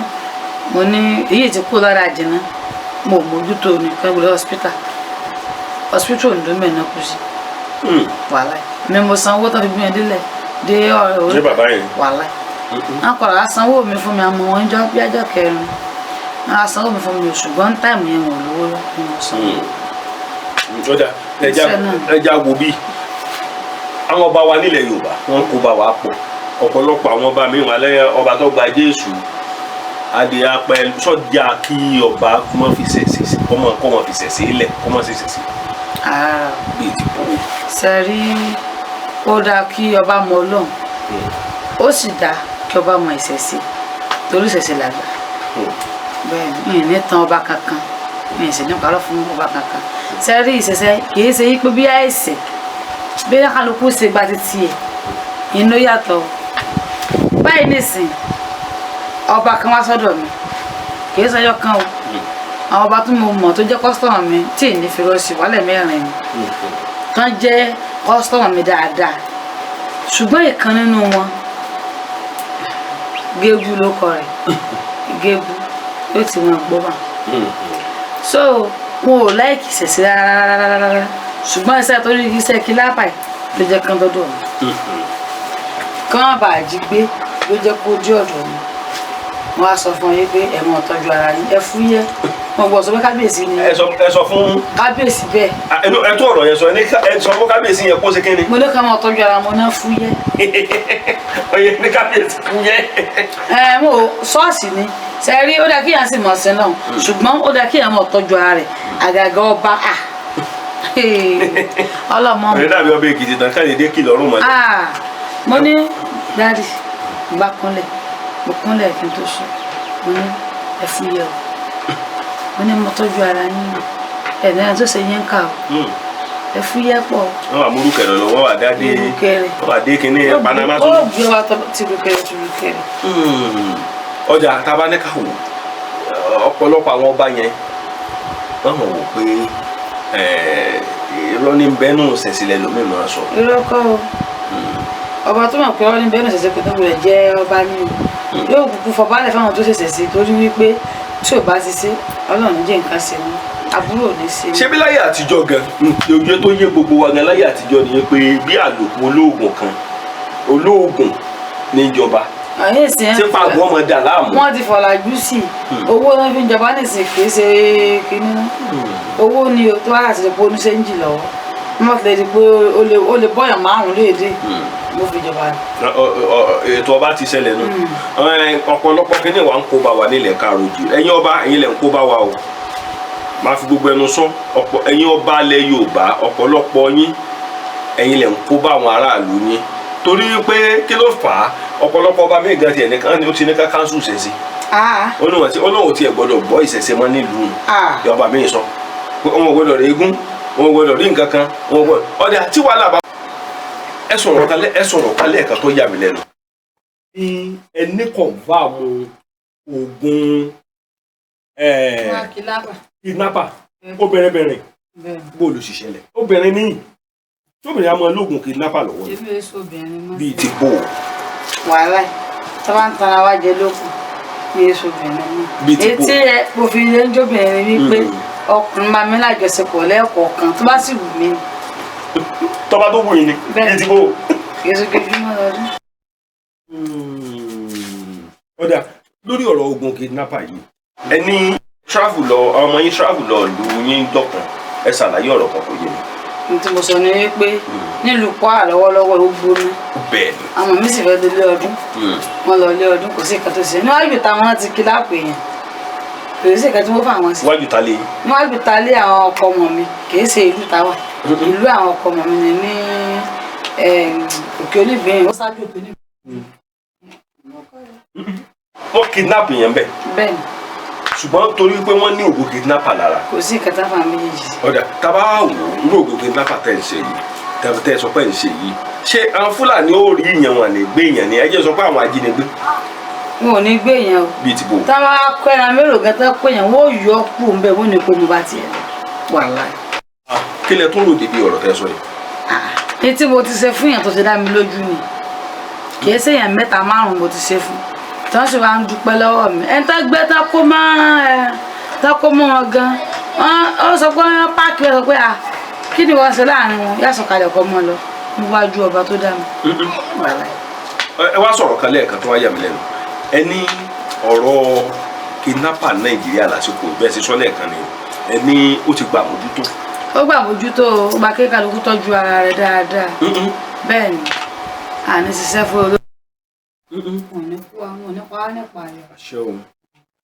mo ní èyí ti kú lára jìnnà, mo ò mójútó ní kí wọ́n gbé lọ hospital. Hospital Ondo mẹ́rin kú sí. Wàhálà, mi mo san owó tó fi gbé wọn délẹ̀ dé ọ̀rẹ́ Ṣé bàbá yẹn? Wàhálà. Wọn kọ̀ wá sanwó mi fún mi, àmọ́ wọn jọ bí ọjọ́ kẹrin wọn á sanwó mi fún mi, ṣùgbọ́n táìmù yẹn wọ́n lówó lọ ní mo sanwó. Ọjà ẹja Iṣẹ́ náà. Ẹja wo bí àwọn ọba wa nílẹ̀ Yorùbá wọn kó bá wa pọ̀. Ọ̀pọ̀lọpọ̀ àwọn ọba mi wà lẹ́yìn ọba tó gba Jésù adé apẹ sọ́jà kí ọba kọ́mọ fi ṣẹ̀ṣẹ̀ kọ́mọ kọ́mọ fi ṣẹ̀ṣẹ̀ lẹ̀ kọ́mọ ṣe ṣẹ̀ṣẹ̀ Àrà bíi ti bò. Sẹ́rí, ó dáa kí ọba mọ Ọlọ́run, ó sì dáa kí ọba mọ ìṣẹ̀ṣe, torí ìṣẹ̀ṣe làgbà. Bẹ́ẹ̀ ni, ní tan ọba kankan, mi ì sì ní parọ́ fún ọba kankan. Sẹ́rí, ìṣẹ̀ṣe kì í ṣe yí pé bí àìsè bí kálukú ṣe gba títí ẹ̀ inú yàtọ̀. Báyìí nísìn, ọba kan wá sọ́dọ̀ mi, kì í ṣọjọ́ kan o. Àwọn ọba tó mo mọ̀ tó jẹ́ kọ́sítọ́mù mi tí ì ní fi rọ́ọ̀sì wálẹ̀ mẹ́rin ni tán jẹ́ kọ́sítọ́mù mi dáadáa, ṣùgbọ́n ìkan nínú wọn, Gégú ló kọ rẹ̀, Gégú yóò ti wọn gbọ́ bá. So wọn ò láìkì ìṣẹ̀ṣe rárá, ṣùgbọ́n iṣẹ́ torí iṣẹ́ kìlápà yìí ló jẹ́ kán dọ́dọ̀ mi, kán má bàa jí gbé ló jẹ́ kó dé ọ̀dọ̀ mi. Wọ́n á sọ fún yín pé ẹ máa tọ́jú ara yín, ẹ fúyẹ́. Wọn gbọ́ sọ pé kábíyèsí ni. Ẹ sọ fún Kábíyèsí bẹ́ẹ̀. Ẹ tó ọ̀rọ̀ yẹn sọ, ẹ sọ fún kábíyèsí yẹn kó ṣe kí ni. Mo ní ká máa tọ́jú ara wọn náà, fúyẹ́. Ọyẹ ní kábíyèsí fún yẹ. Ẹ mo ṣọ́ọ̀ṣì ni ṣe rí, ó dáa kíyàn sì mọ̀ sí náà, ṣùgbọ́n ó dáa kíyàn mọ̀ tọ́jú ara rẹ̀, àgàgà ọba à ọlọ́mọ. Ọ̀rẹ́ dàbí ọbẹ̀ Èkìtì tán káyọ̀dé dé kìlọ̀ ọ̀rùn mọ́lẹ̀. Ah, mo ní dáàdì, mo bá kúnlẹ̀, mo kúnlẹ̀ kí n tó sùn, mo ní ẹ fúyẹ́ o, mo ní mo tọ́jú ara yín o, ẹ̀ náà tó ṣe yín ká o, ẹ fúyẹ́ pọ̀. Wọ́n wà múrùkẹ̀rẹ̀ lọ, wọ́n wà dáadé. Ìrùkẹ̀rẹ̀. Wọ́n wà dé kínní Panama Ó tó. gbé wa tìrùkẹ̀rẹ̀ tìrùkẹ̀rẹ̀. Ọjà tabaníkà wò, ọ̀pọ̀lọpọ̀ àwọn ọba yẹn wọ́n mọ̀ wò pé irọ́ ní bẹ́nu ṣẹ̀ṣìlẹ̀ lómi máa sọ. Irọ́ kọ́ o. Ọba tó mọ̀ pé ọ́ ní bẹ́ẹ̀ náà ṣẹ̀ṣẹ̀ pé tó gbọ́dọ̀ jẹ́ ọba ní o, yóò kúkú fọbalẹ̀ fáwọn tó ṣẹ̀ṣẹ̀ sí, torí wípé tí ò bá ti ṣe, Ọlọ́run ní jẹ́ nǹkan ṣe mú àbúrò ò ní ṣe mú. Ṣé bí láyé àtijọ́ gan, oye tó yé gbogbo wa gan láyé àtijọ́ ni pé bí àlòkù olóògùn kan olóògùn níjọba Àyè ìsìn tí pàgọ́ ọmọ dà láàmú. Wọ́n ti fọ̀làjú sí i. Owó náà fi ń jọba nísìn, kì í ṣe kínní owó ni o. Tó bá láti lè pé oníṣẹ́ńjì lọ́wọ́, wọ́n ti lè di pé ó lè bọ́yàn márùn-ún léèdè mo fi jọba ni. Ètò ọba ti ṣẹlẹ̀ nù. Ọ̀pọ̀lọpọ̀ kínní wa ń kó bá wa nílẹ̀ káàró jù. Ẹ̀yin ọba, ẹ̀yin lẹ̀ ń kó bá wa o. Máa fi gbogbo ẹnu sọ, ọ̀pọ̀ ẹ̀yin ọba alẹ̀ Yorùbá, ọ̀pọ̀lọpọ̀ yín, ẹ̀yin lẹ̀ ń kó bá àwọn aráàlú yín, torí pé kí ló fà á? Ọ̀pọ̀lọpọ̀ ọba míì gan tiẹ̀ nìkan ó ti ní ká káńsù ìṣẹ̀ṣe. Ah, ó ní wọn ti ó lóun tiẹ̀ gbọ́dọ̀ gbọ́ ìṣẹ̀ṣe mọ́ nílùú. Ah. Ọba míì sọ pé wọn ò gbọ́dọ̀ rí eégún, wọn ò gbọ́dọ̀ rí nǹkan kan, wọn ò gbọ́dọ̀ ọdẹ tí wàhálà bá. Ẹ sọ̀rọ̀ kalẹ̀ ẹ̀ka tó yà mí lẹ́nu. Ẹni kọ̀ǹfàmù oògùn kidnapper obìnrin bẹ̀rẹ̀ bóòlù ṣiṣẹ́ lẹ̀ obìnrin ní tóbìnrin á máa lóògùn kidnapper lọ́wọ́ ni Èmi èso obìnrin mọ́. Bíi ti bò. Wàhálà tó bá ń tanra wá jẹ lókun ní èso obìnrin mọ́. Bíi ti bò. Etí ẹ mo fi lè ń jóbìnrin wípé ọkùnrin máa mi lájọṣepọ̀ lẹ́ẹ̀kọ̀ọ̀kan tó bá sì wù mí. Tọ́ba tó wù yín ni. Bẹ́ẹ̀. Bíi ti bò. Kì í ṣe ojoojúmọ́ lọ́dún. Ọ̀dà, lórí ọ̀rọ̀ ogun kidnapper yìí, ẹni travel lọ, ọmọ yín travel lọ lu yín dọ̀kan, ẹ ṣàlàyé ọ̀rọ̀ kan kò yé mi. Ní tí mo sọ ni wípé nílùú Kwara lọ́wọ́lọ́wọ́, ó gbóná. Bẹ́ẹ̀ ni. Àwọn mi sì fẹ́ délé ọdún, wọ́n lọ ilé ọdún, kò sí nǹkan tó ṣe níwájú táwọn ti kí lápò èèyàn, kò sí nǹkan tí wọ́n fà wọ́n sí. Wájú ta lè yín. Níwájú ta lé àwọn ọkọ ọmọ mi, kì í ṣe ìlú táwa, ìlú àwọn ọkọ ọmọ mi ni ní Òkè Onígbìnyìn, ó ṣáájú Òkè Onígbìnyìn. Wọ́n kidnap yẹn bẹ́ẹ̀? Bẹ́ẹ̀ ni. Ṣùgbọ́n torí pé wọ́n ní oògùn kidnapper lára. Kò sí nǹkan táwọn méjèèjì sí. Ọ̀dà, tábà wò ó, irú oògùn kidnapper tẹ̀ ń ṣe yìí, tẹ̀ sọ pé ń ṣe yìí, ṣé àwọn Fúlàní ó rí ìyẹn wọn lè gbé ìyẹn ni? Ẹ jẹ́ sọ pé àwọn ajínigbé. Wọn ò ní gbé yẹn o. Bíi ti bò. Táwọn akọ ẹran mélòó gan tán pé yẹn, wọn ò yọ kú ń bẹ, wọn ní kó mo bá tiẹ̀ lọ, wàláì. Kí lẹ tó rò débi ọ̀rọ̀ tẹ́ sọ yìí? Ní tí mo ti ṣe fún yàn tó ti dá mi lójú ni, kì í ṣèyàn mẹ́ta márùn-ún mo ti ṣe fún tí wọ́n sì wá ń dúpẹ́ lọ́wọ́ mi. Ẹni tó gbé tán kó mọ́ ẹ tán kó mọ́ wọn gan, ó sọ pé wọ́n páàkì, wọ́n sọ pé à kí ni wọ́n ṣe láàrin wọn, yà sọ̀kalẹ̀ kọ́ mọ́ lọ níwájú ọba tó dá mi. Wàláì. Ẹ wá sọ̀rọ̀ kan lẹ́ẹ̀kan tó wá yà mí lẹ́nu. Ẹ ní ọ̀rọ̀ kidnapper Nàìjíríà lásìkò bẹ́ẹ̀ ṣe sọ lẹ́ẹ̀kan ni o, ẹ ní ó ti gbà mójútó. Ó gbà mójútó, ó gba kí kálukú tọ́jú ara rẹ̀ dáadáa. Bẹ́ẹ̀ ni, àní ṣiṣẹ́ fún olóògùn. Wọn ò ní kú, àwọn ò ní pa á nípa rẹ̀. Ṣeun,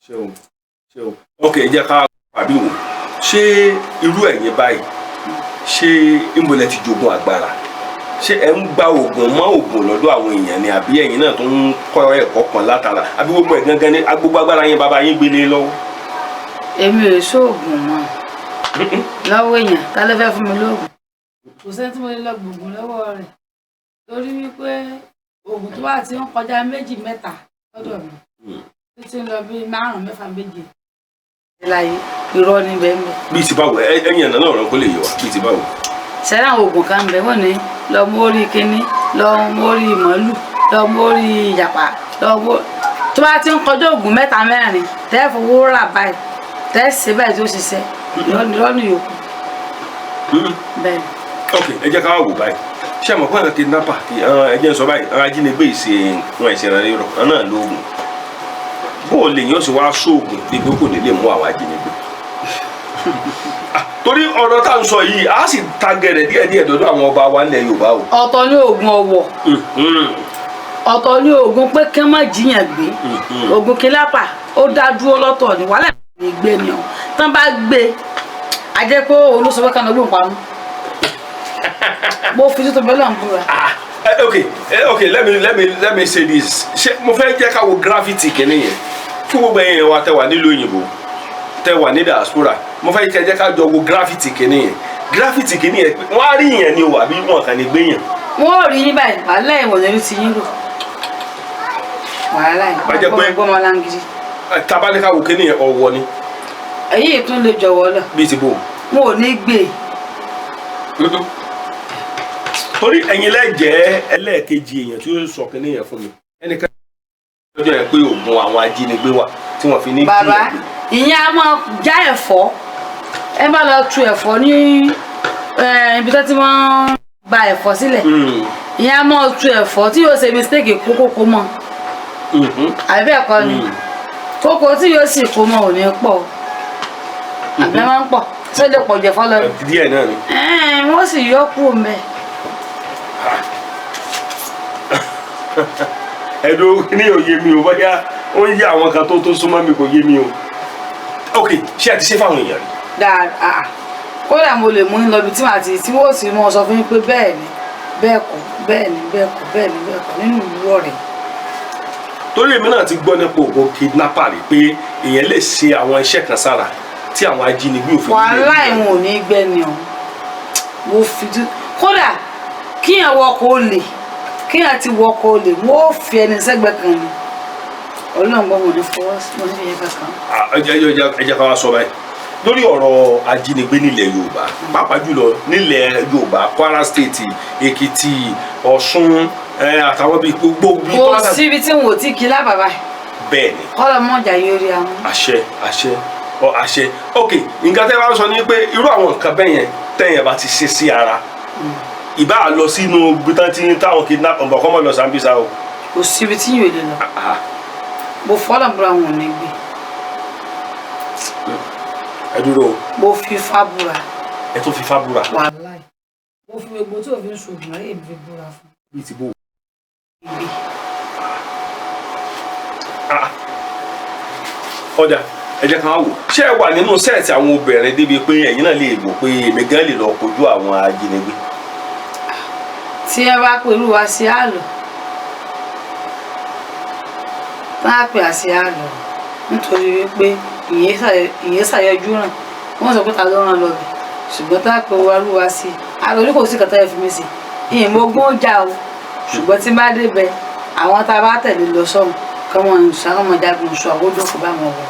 ṣeun, ṣeun. Ok, ẹ jẹ́ ká àbí wò, ṣé irú ẹ̀yin báyìí, ṣé ìmọ̀lẹ̀ ti jogún agbára? Ṣé ẹ ń gba oògùn mọ́ oògùn lọ́dọ̀ àwọn èèyàn ni, àbí ẹ̀yin náà tó ń kọ́ ẹ̀kọ́ kan látara, àbí gbogbo ẹ̀ gangan ní gbogbo agbára yín bàbá yín gbélé lọ́wọ́? Èmi ò sóògùn mọ́ lọ́wọ́ èèyàn. Ta ló fẹ́ fún mi lóògùn? Kò sẹ́ni tí mo lè lọ gbòògùn lọ́wọ́ rẹ̀, torí wípé oògùn tó bá ti ń kọjá méjì mẹ́ta lọ́dọ̀ mi, tó ti ń lọ bí márùn-ún, mẹ́fà, méje láyé, irọ́ ní bẹ́ẹ̀ bẹ́ẹ̀. Bíi ti báwo? Ẹ̀yin ẹ̀nà náà rán kó lè yé wa, bíi ti báwo? Sẹ́rẹ́ àwọn oògùn kan bẹ̀, wọ́n ní lọ mórí kínní, lọ mórí màálù, lọ mórí ìjàpá, lọ mó tó bá ti ń kọjá oògùn mẹ́ta mẹ́rin tẹ́ fowó rà báyìí, tẹ́ ṣe báyìí tó ṣiṣẹ́, irọ́ ní yòókù bẹ́ẹ̀ ni. Ok, ẹ jẹ́ ká wá wò báyìí. Ṣé àmọ́ pé àwọn kidnapper, ẹ jẹ́ n sọ báyìí, àwọn ajínigbé ìṣe wọn ìṣe ìrànlẹ́ rọ náà lóògùn, bó o lè yàn sí wá sóògùn débi kò ní lè mú àwọn ajínigbé? Ah, torí ọ̀rọ̀ tá à ń sọ yìí, a sì ta gẹ̀rẹ̀ díẹ̀díẹ̀ dọ́dọ̀ àwọn ọba wa nílẹ̀ Yorùbá o. Ọ̀tọ̀ ní oògùn ọ̀wọ̀, ọ̀tọ̀ ní oògùn pé kí wọ́n má jiyàn gbé. Oògùn kidnapper ó dá dúró lọ́tọ̀ ní wàhálà ní gbé ni ọ tán bá gbé, a jẹ́ pé òun ló sọ pé kánà gbóhùn pamọ́. Mo fi tuntun bẹ́ẹ̀ lọ́n búra. Ah, okay, let me say this. Ṣé mo fẹ́ jẹ́ ká wo gravity kìíní yẹn fún gbogbo ẹ̀yin wa tẹ́ wà nílùú òyìnbó, tẹ́ wà ní diaspora. Mo fẹ́ kẹ́ jẹ́ ká jọ wo gravity kìíní yẹn. Gravity kìíní yẹn, wọ́n á rí yẹn ni o, àbí wọn kàn ní gbé yẹn? Wọ́n ò rí yín báyìí, wàhálà ìwọ̀n lórí ti yín rò, wàhálà Bá jẹ́ pé- ìwọ̀n gbọ́mọ láǹgìrì. Tabalẹ́ka wo kìíní yẹn, ọ̀wọ́ ni. Èyí tún lè jọ̀wọ́ lọ. Bíi ti bò? Wọn ò ní gbé e. Torí ẹ̀yin lẹ́jẹ̀ẹ́ ẹlẹ́ẹ̀kejì èèyàn tí ó sọ kìíní yẹn fún mi. Ẹnìkan lọ́jọ́ yẹn pé oògùn àwọn ajínigbé wà tí wọ́n fi ní Bàbá, jíyàn gbé. ìyẹn a máa já ẹ̀fọ́. Ẹ bá lọ tu ẹ̀fọ́ ní ibi tó ti máa ń gba ẹ̀fọ́ sílẹ̀, ìyẹn a máa tu ẹ̀fọ́ tí yóò ṣe mistake kókó mọ́, àbí bẹ́ẹ̀ kọ́ ni? Kókó tí yóò sì kó mọ́ ò ní pọ̀, àbí máa ń pọ̀ tí ó lè pọ̀ jù ẹ̀fọ́ lọ? Díẹ̀ náà ni. Wọ́n sì yọ kúrò mẹ́. Ẹ̀dùn ní òye mi ò, bóyá ó ń yí àwọn kan tó súnmọ́ mi, kò yé mi o. Ok, ṣé ẹ ti ṣe fáwọn èèyàn rí? Dáadáa. Kódà mo lè mú yín lọ ibi tí màá ti tí wọ́n sì mọ́ ọ sọ fún yín pé bẹ́ẹ̀ ni, bẹ́ẹ̀ kọ́, bẹ́ẹ̀ ni, bẹ́ẹ̀ kọ́, bẹ́ẹ̀ ni, bẹ́ẹ̀ kọ́ nínú ìlú ọ̀rẹ́. Torí èmi náà ti gbọ́ nípa oògùn kidnapper rí, pé èèyàn lè ṣe àwọn iṣẹ́ kan sára tí àwọn ajínigbé òfin Wàhálà ìwọ̀n ò ní gbẹ ni o. Mo fi dú kódà kíyàn wọkọ̀ olè, kíyàn ti wọkọ̀ olè, wọ́n ó fi ẹni sẹ́gbẹ̀ẹ́ kan ni. Ọlọ́run gbọ́, mo ní fọwọ́ sí, mo ní fi yẹn kankan. Ah, ẹ jẹ́ ká wá sọ báyìí lórí ọ̀rọ̀ ajínigbé nílẹ̀ Yorùbá, pàápàá jùlọ nílẹ̀ Yorùbá, Kwara State, Èkìtì, Ọ̀ṣun, àtàwọn bíi gbogbo bíi Kò síbi tí n ò tí kí lábàbà. Bẹ́ẹ̀ ni. Kọ́lọ̀ mọ́jà yóò rí àwọn. Àṣẹ, àṣẹ ọ, àṣẹ. Ok, nǹkan tẹ́ bá ń sọ ni pé irú àwọn nǹkan bẹ́ẹ̀ yẹn, tẹ́yìn bá ti ṣe sí ara, ìbá lọ sínú ibi tán tí táwọn kidnap ọ̀bọ̀ kọ́ mọ́ lọ Sambisa o. Kò síbi tí yóò lè lọ. Ah, Mo fọ́lọ̀ búra, wọn ò ní gbé. Ẹ dúró o. Mo fi fá búra. Ẹ tó fi fá búra? Wàláì, mo fi gbogbo tí òfin ṣoògùn ayé mi fi búra fún. Bíi ti bó? Ìgbé. Ah. Ọ̀dà, ẹ jẹ́ ká wá wò, ṣé ẹ wà nínú set àwọn obìnrin débi pé ẹ̀yin náà lè wò pé èmi gan lè lọ kojú àwọn ajínigbé? Tí ẹ bá pẹ̀lú wa sí àlọ́, tá a pè àṣẹ àlọ́, nítorí wípé ìyẹn ṣàyọjú ràn wọ́n sọ pé ta ló ràn lọ bẹ̀, ṣùgbọ́n tá a pè wá rú wa sí àlọ́ orí, kò sí kàtà ẹ̀ fi mí sí ìyẹn. Mo gbọ́n jà o, ṣùgbọ́n tí n bá débẹ̀, àwọn tá a bá tẹ̀lé lọ sọ́hun kọ́mọ nsọ, kọ́mọ jagun nsọ, àwọn ojókòó bá wọn wọ̀.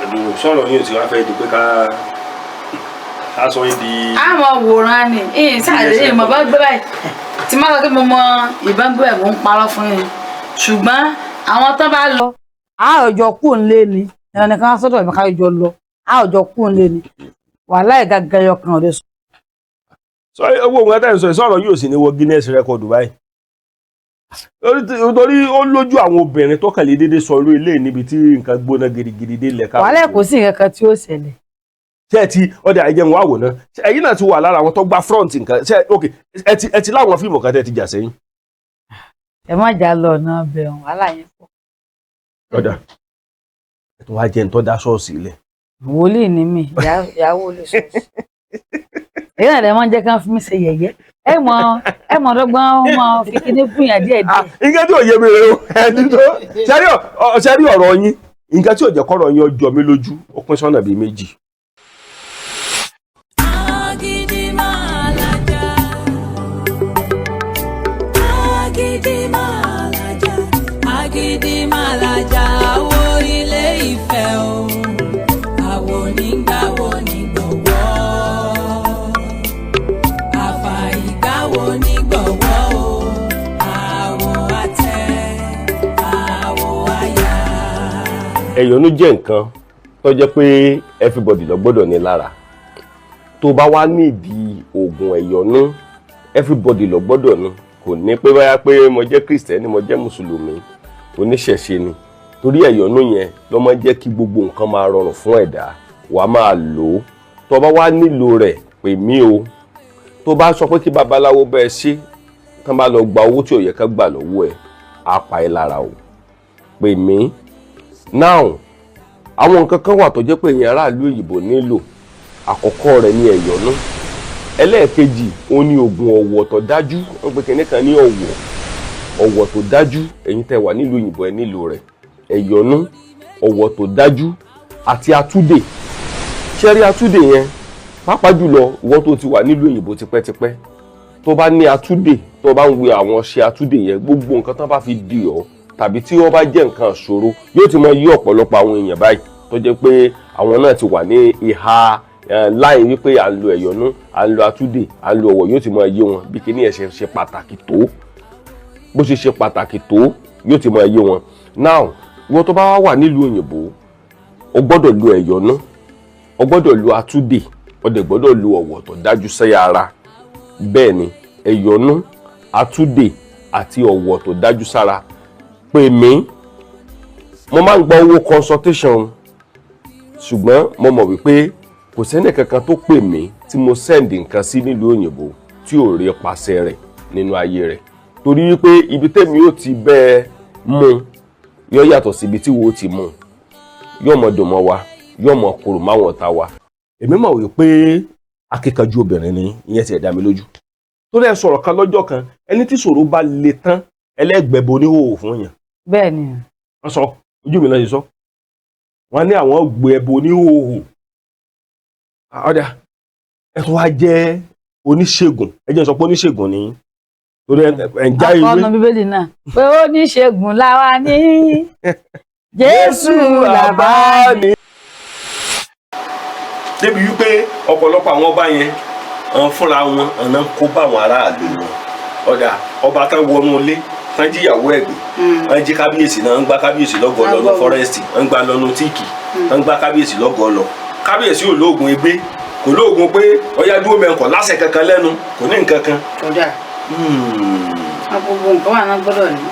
Ẹ̀dùn sọ̀rọ̀ yìí ò ti wá fẹ́ di pé ká sọ yín di. Àmọ́ wòran ni ìyìn sáàdé yìí mo bá gbé báyìí, tí má sọ pé mo mọ ìbọn gbé báyìí, mo ń parọ́ fún yín, ṣùgbọ́n àwọn tán bá lọ. A ò jọ kú nílé ni, ẹnì nìkan sọ́dọ̀ mi ká jọ lọ, a ò jọ kú nílé ni, wàhálà ìgàgà ẹyọ kan ò lè sọ. Sọ owó nǹkan tẹ́ ń sọ yìí, sọ̀rọ̀ yóò sì ní wọ Guinness record báyìí. Torí ó lójú àwọn obìnrin tó kàn lè déédéé sọ irú ilé níbi tí nǹkan gbóná gidigidi dé lẹ̀ káàkiri. Wàhálà, kò sí nǹkan kan tí ó ṣẹlẹ̀. Ṣé ẹ ti ọdẹ àìjẹun wà wò ná? Ṣé ẹ̀yin náà ti wà lára àwọn tó gba front nǹkan? Ṣé ok, ẹ ti láwọn fíìmù kan tẹ́ ti jà sẹ́yìn? Ẹ má jà lọ ọ̀nà bẹ̀rùn, wàhálà yẹn pọ̀. Ọ̀dà, ẹ tún wá jẹ́ ń tọ́ da ṣọ́ọ̀ṣì ilẹ̀. Wòlíì ni mí, ìyàwó olè ṣọ́ọ̀ṣì. Èyí náà lè máa ń jẹ́ kí wọ́n fi mí ṣe yẹ̀yẹ́. Ẹ mọ dọ́gbọ́n mọ fi kíní bùyàn díẹ̀ díẹ̀. Nǹkan tí ò yé mi rè o. Ẹni tó ṣẹ́rí ọ̀rọ̀ yín, nǹkan tí ò jẹ́ kọ́rọ̀ yín ọjọ́ mi lójú, ó pín sọ́nà bíi méjì. Agídí máa lajà. Agídí máa lajà. Agídí máa lajà. Àwo ilé Ifẹ̀ o. Àwo nígbàwo nígbọ̀wọ́. Àfàìgbàwo nígbọ̀wọ́ o. Àwo àtẹ. Àwo àyà. Ẹ̀yọ́nú jẹ́ nǹkan tó jẹ́ pé everybody ló gbọ́dọ̀ ní lára. Tó bá wá nídìí oògùn ẹ̀yọ́nú, everybody ló gbọ́dọ̀ ní. Kò ní pé báyà pé mo jẹ́ Kristẹni, mo jẹ́ Mùsùlùmí, oníṣẹ̀ṣe ni, torí ẹ̀yọ́nú yẹn ló máa ń jẹ́ kí gbogbo nǹkan máa rọrùn fún ẹ̀dá. Wàá máa lò ó. Tó bá wá nílò rẹ̀, pè mí o. Tó bá sọ pé kí babaláwo bẹ́ẹ̀ ṣe, tán bá lọ gba owó tí ò yẹ ká gbà lọ́wọ́ ẹ̀, á pa ẹ́ lára o. Pè mí now. Àwọn nǹkan kan wà tó jẹ́ pé èèyàn aráàlú òyìnbó nílò. Àkọ́kọ́ rẹ̀ ní ẹ̀yọ́nú. Ẹlẹ́ẹ̀kejì, òun ní oògùn ọ̀wọ̀ tó dájú. Wọ́n pe kinní kan ní ọ̀wọ̀, ọ̀wọ̀ tó dájú. Ẹ̀yin tẹ́ wà nílùú òyìnbó, ẹ nílò rẹ̀. Ẹ̀yọ́nú, ọ̀wọ̀ tó dájú àti atúdè. Ṣẹ́rí atúdè yẹn, pàápàá jùlọ ìwọ tó ti wà nílùú òyìnbó tipẹ́tipẹ́, tó bá ní atúdè, tó bá ń wé àwọn ṣe atúdè yẹn, gbogbo nǹkan tó bá fi dì ọ́ tàbí tí wọ́n bá jẹ́ nǹkan ṣòro, yóò ti mọ yí ọ̀pọ̀lọpọ̀ àwọn èèyàn báyìí tó jẹ́ pé àwọn náà ti wà ní ìhà láì wípé à ń lo ẹ̀yọ́nú, à ń lo atúdè, à ń lo ọ̀wọ̀, yóò ti mọ yé wọn bí kíní ẹ̀ ṣe ṣe pàtàkì tó. Bó ṣe ṣe pàtàkì tó, yóò ti mọ yé wọn. Now, ìwọ tó bá wà wà nílùú òyìnbó, o gbọ́dọ̀ lo ẹ̀yọ́nú, o gbọ́dọ̀ lo atúdè, o dẹ̀ gbọ́dọ̀ lo ọ̀wọ̀ tó dájú sẹ́yà ara. Bẹ́ẹ̀ ni, ẹ̀yọ́nú, atúdè àti ọ̀wọ̀ tó dájú sára. Pè mí. Mo máa ń gba owó consultation, ṣùgbọ́n mo mọ̀ wípé kò sẹ́ni kankan tó pè mí tí mo send nǹkan sí nílùú òyìnbó tí ò rí pàṣẹ rẹ̀ nínú ayé rẹ̀, torí wípé ibi tẹ́mi ó ti bẹ́ẹ̀ mú yóò yàtọ̀ sí ibi tí wo ti mú. Yóò mọ dùn mọ́ wa, yóò mọ korò máwọn ọ̀tá wa. Èmi mọ̀ wípé akíkanjú obìnrin ni, ìyẹn ti ẹ̀ dá mi lójú, torí ẹ sọ̀rọ̀ kan lọ́jọ́ kan, ẹni tí ṣòro bá le tán, ẹlẹ́gbẹ̀bọ oníhòòhò fún yàn. Bẹ́ẹ̀ ni. Wọ́n sọ, ojú mi náà ṣe sọ, wọ́n ní àwọn gbé ẹbọ oníhòòhò. Ọ̀dà, ẹ tó wá jẹ́ oníṣègùn, ẹ jẹ́ n sọ pé oníṣègùn ni, torí ẹ ń já ewé. Akọni Bíbélì náà pé oníṣègùn làwa ní, Jésù làbá ní. Débi wípé ọ̀pọ̀lọpọ̀ àwọn ọba yẹn, àwọn fúnra wọn ọ̀nà kó bá àwọn aráàlú wọn. Ọ̀dà, ọba tán wọnú ilé tán, jíyàwó ẹ̀ gbé, wọ́n jí kábíyèsí náà, ń gbá kábíyèsí lọ́gọ̀ọ́ lọ́nu forest, ń gbá lọ́nu tíìkì, ń gbá kábíyèsí lọ́gọ̀ọ́ lọ. Kábíyèsí ò lóògùn egbé, kò lóògùn pé ọyá dúró mẹ́ǹkọ̀ láṣẹ kankan lẹ́nu, kò ní nǹkan kan. Kódà gbogbo nǹkan wà náà gbọ́dọ̀ ní.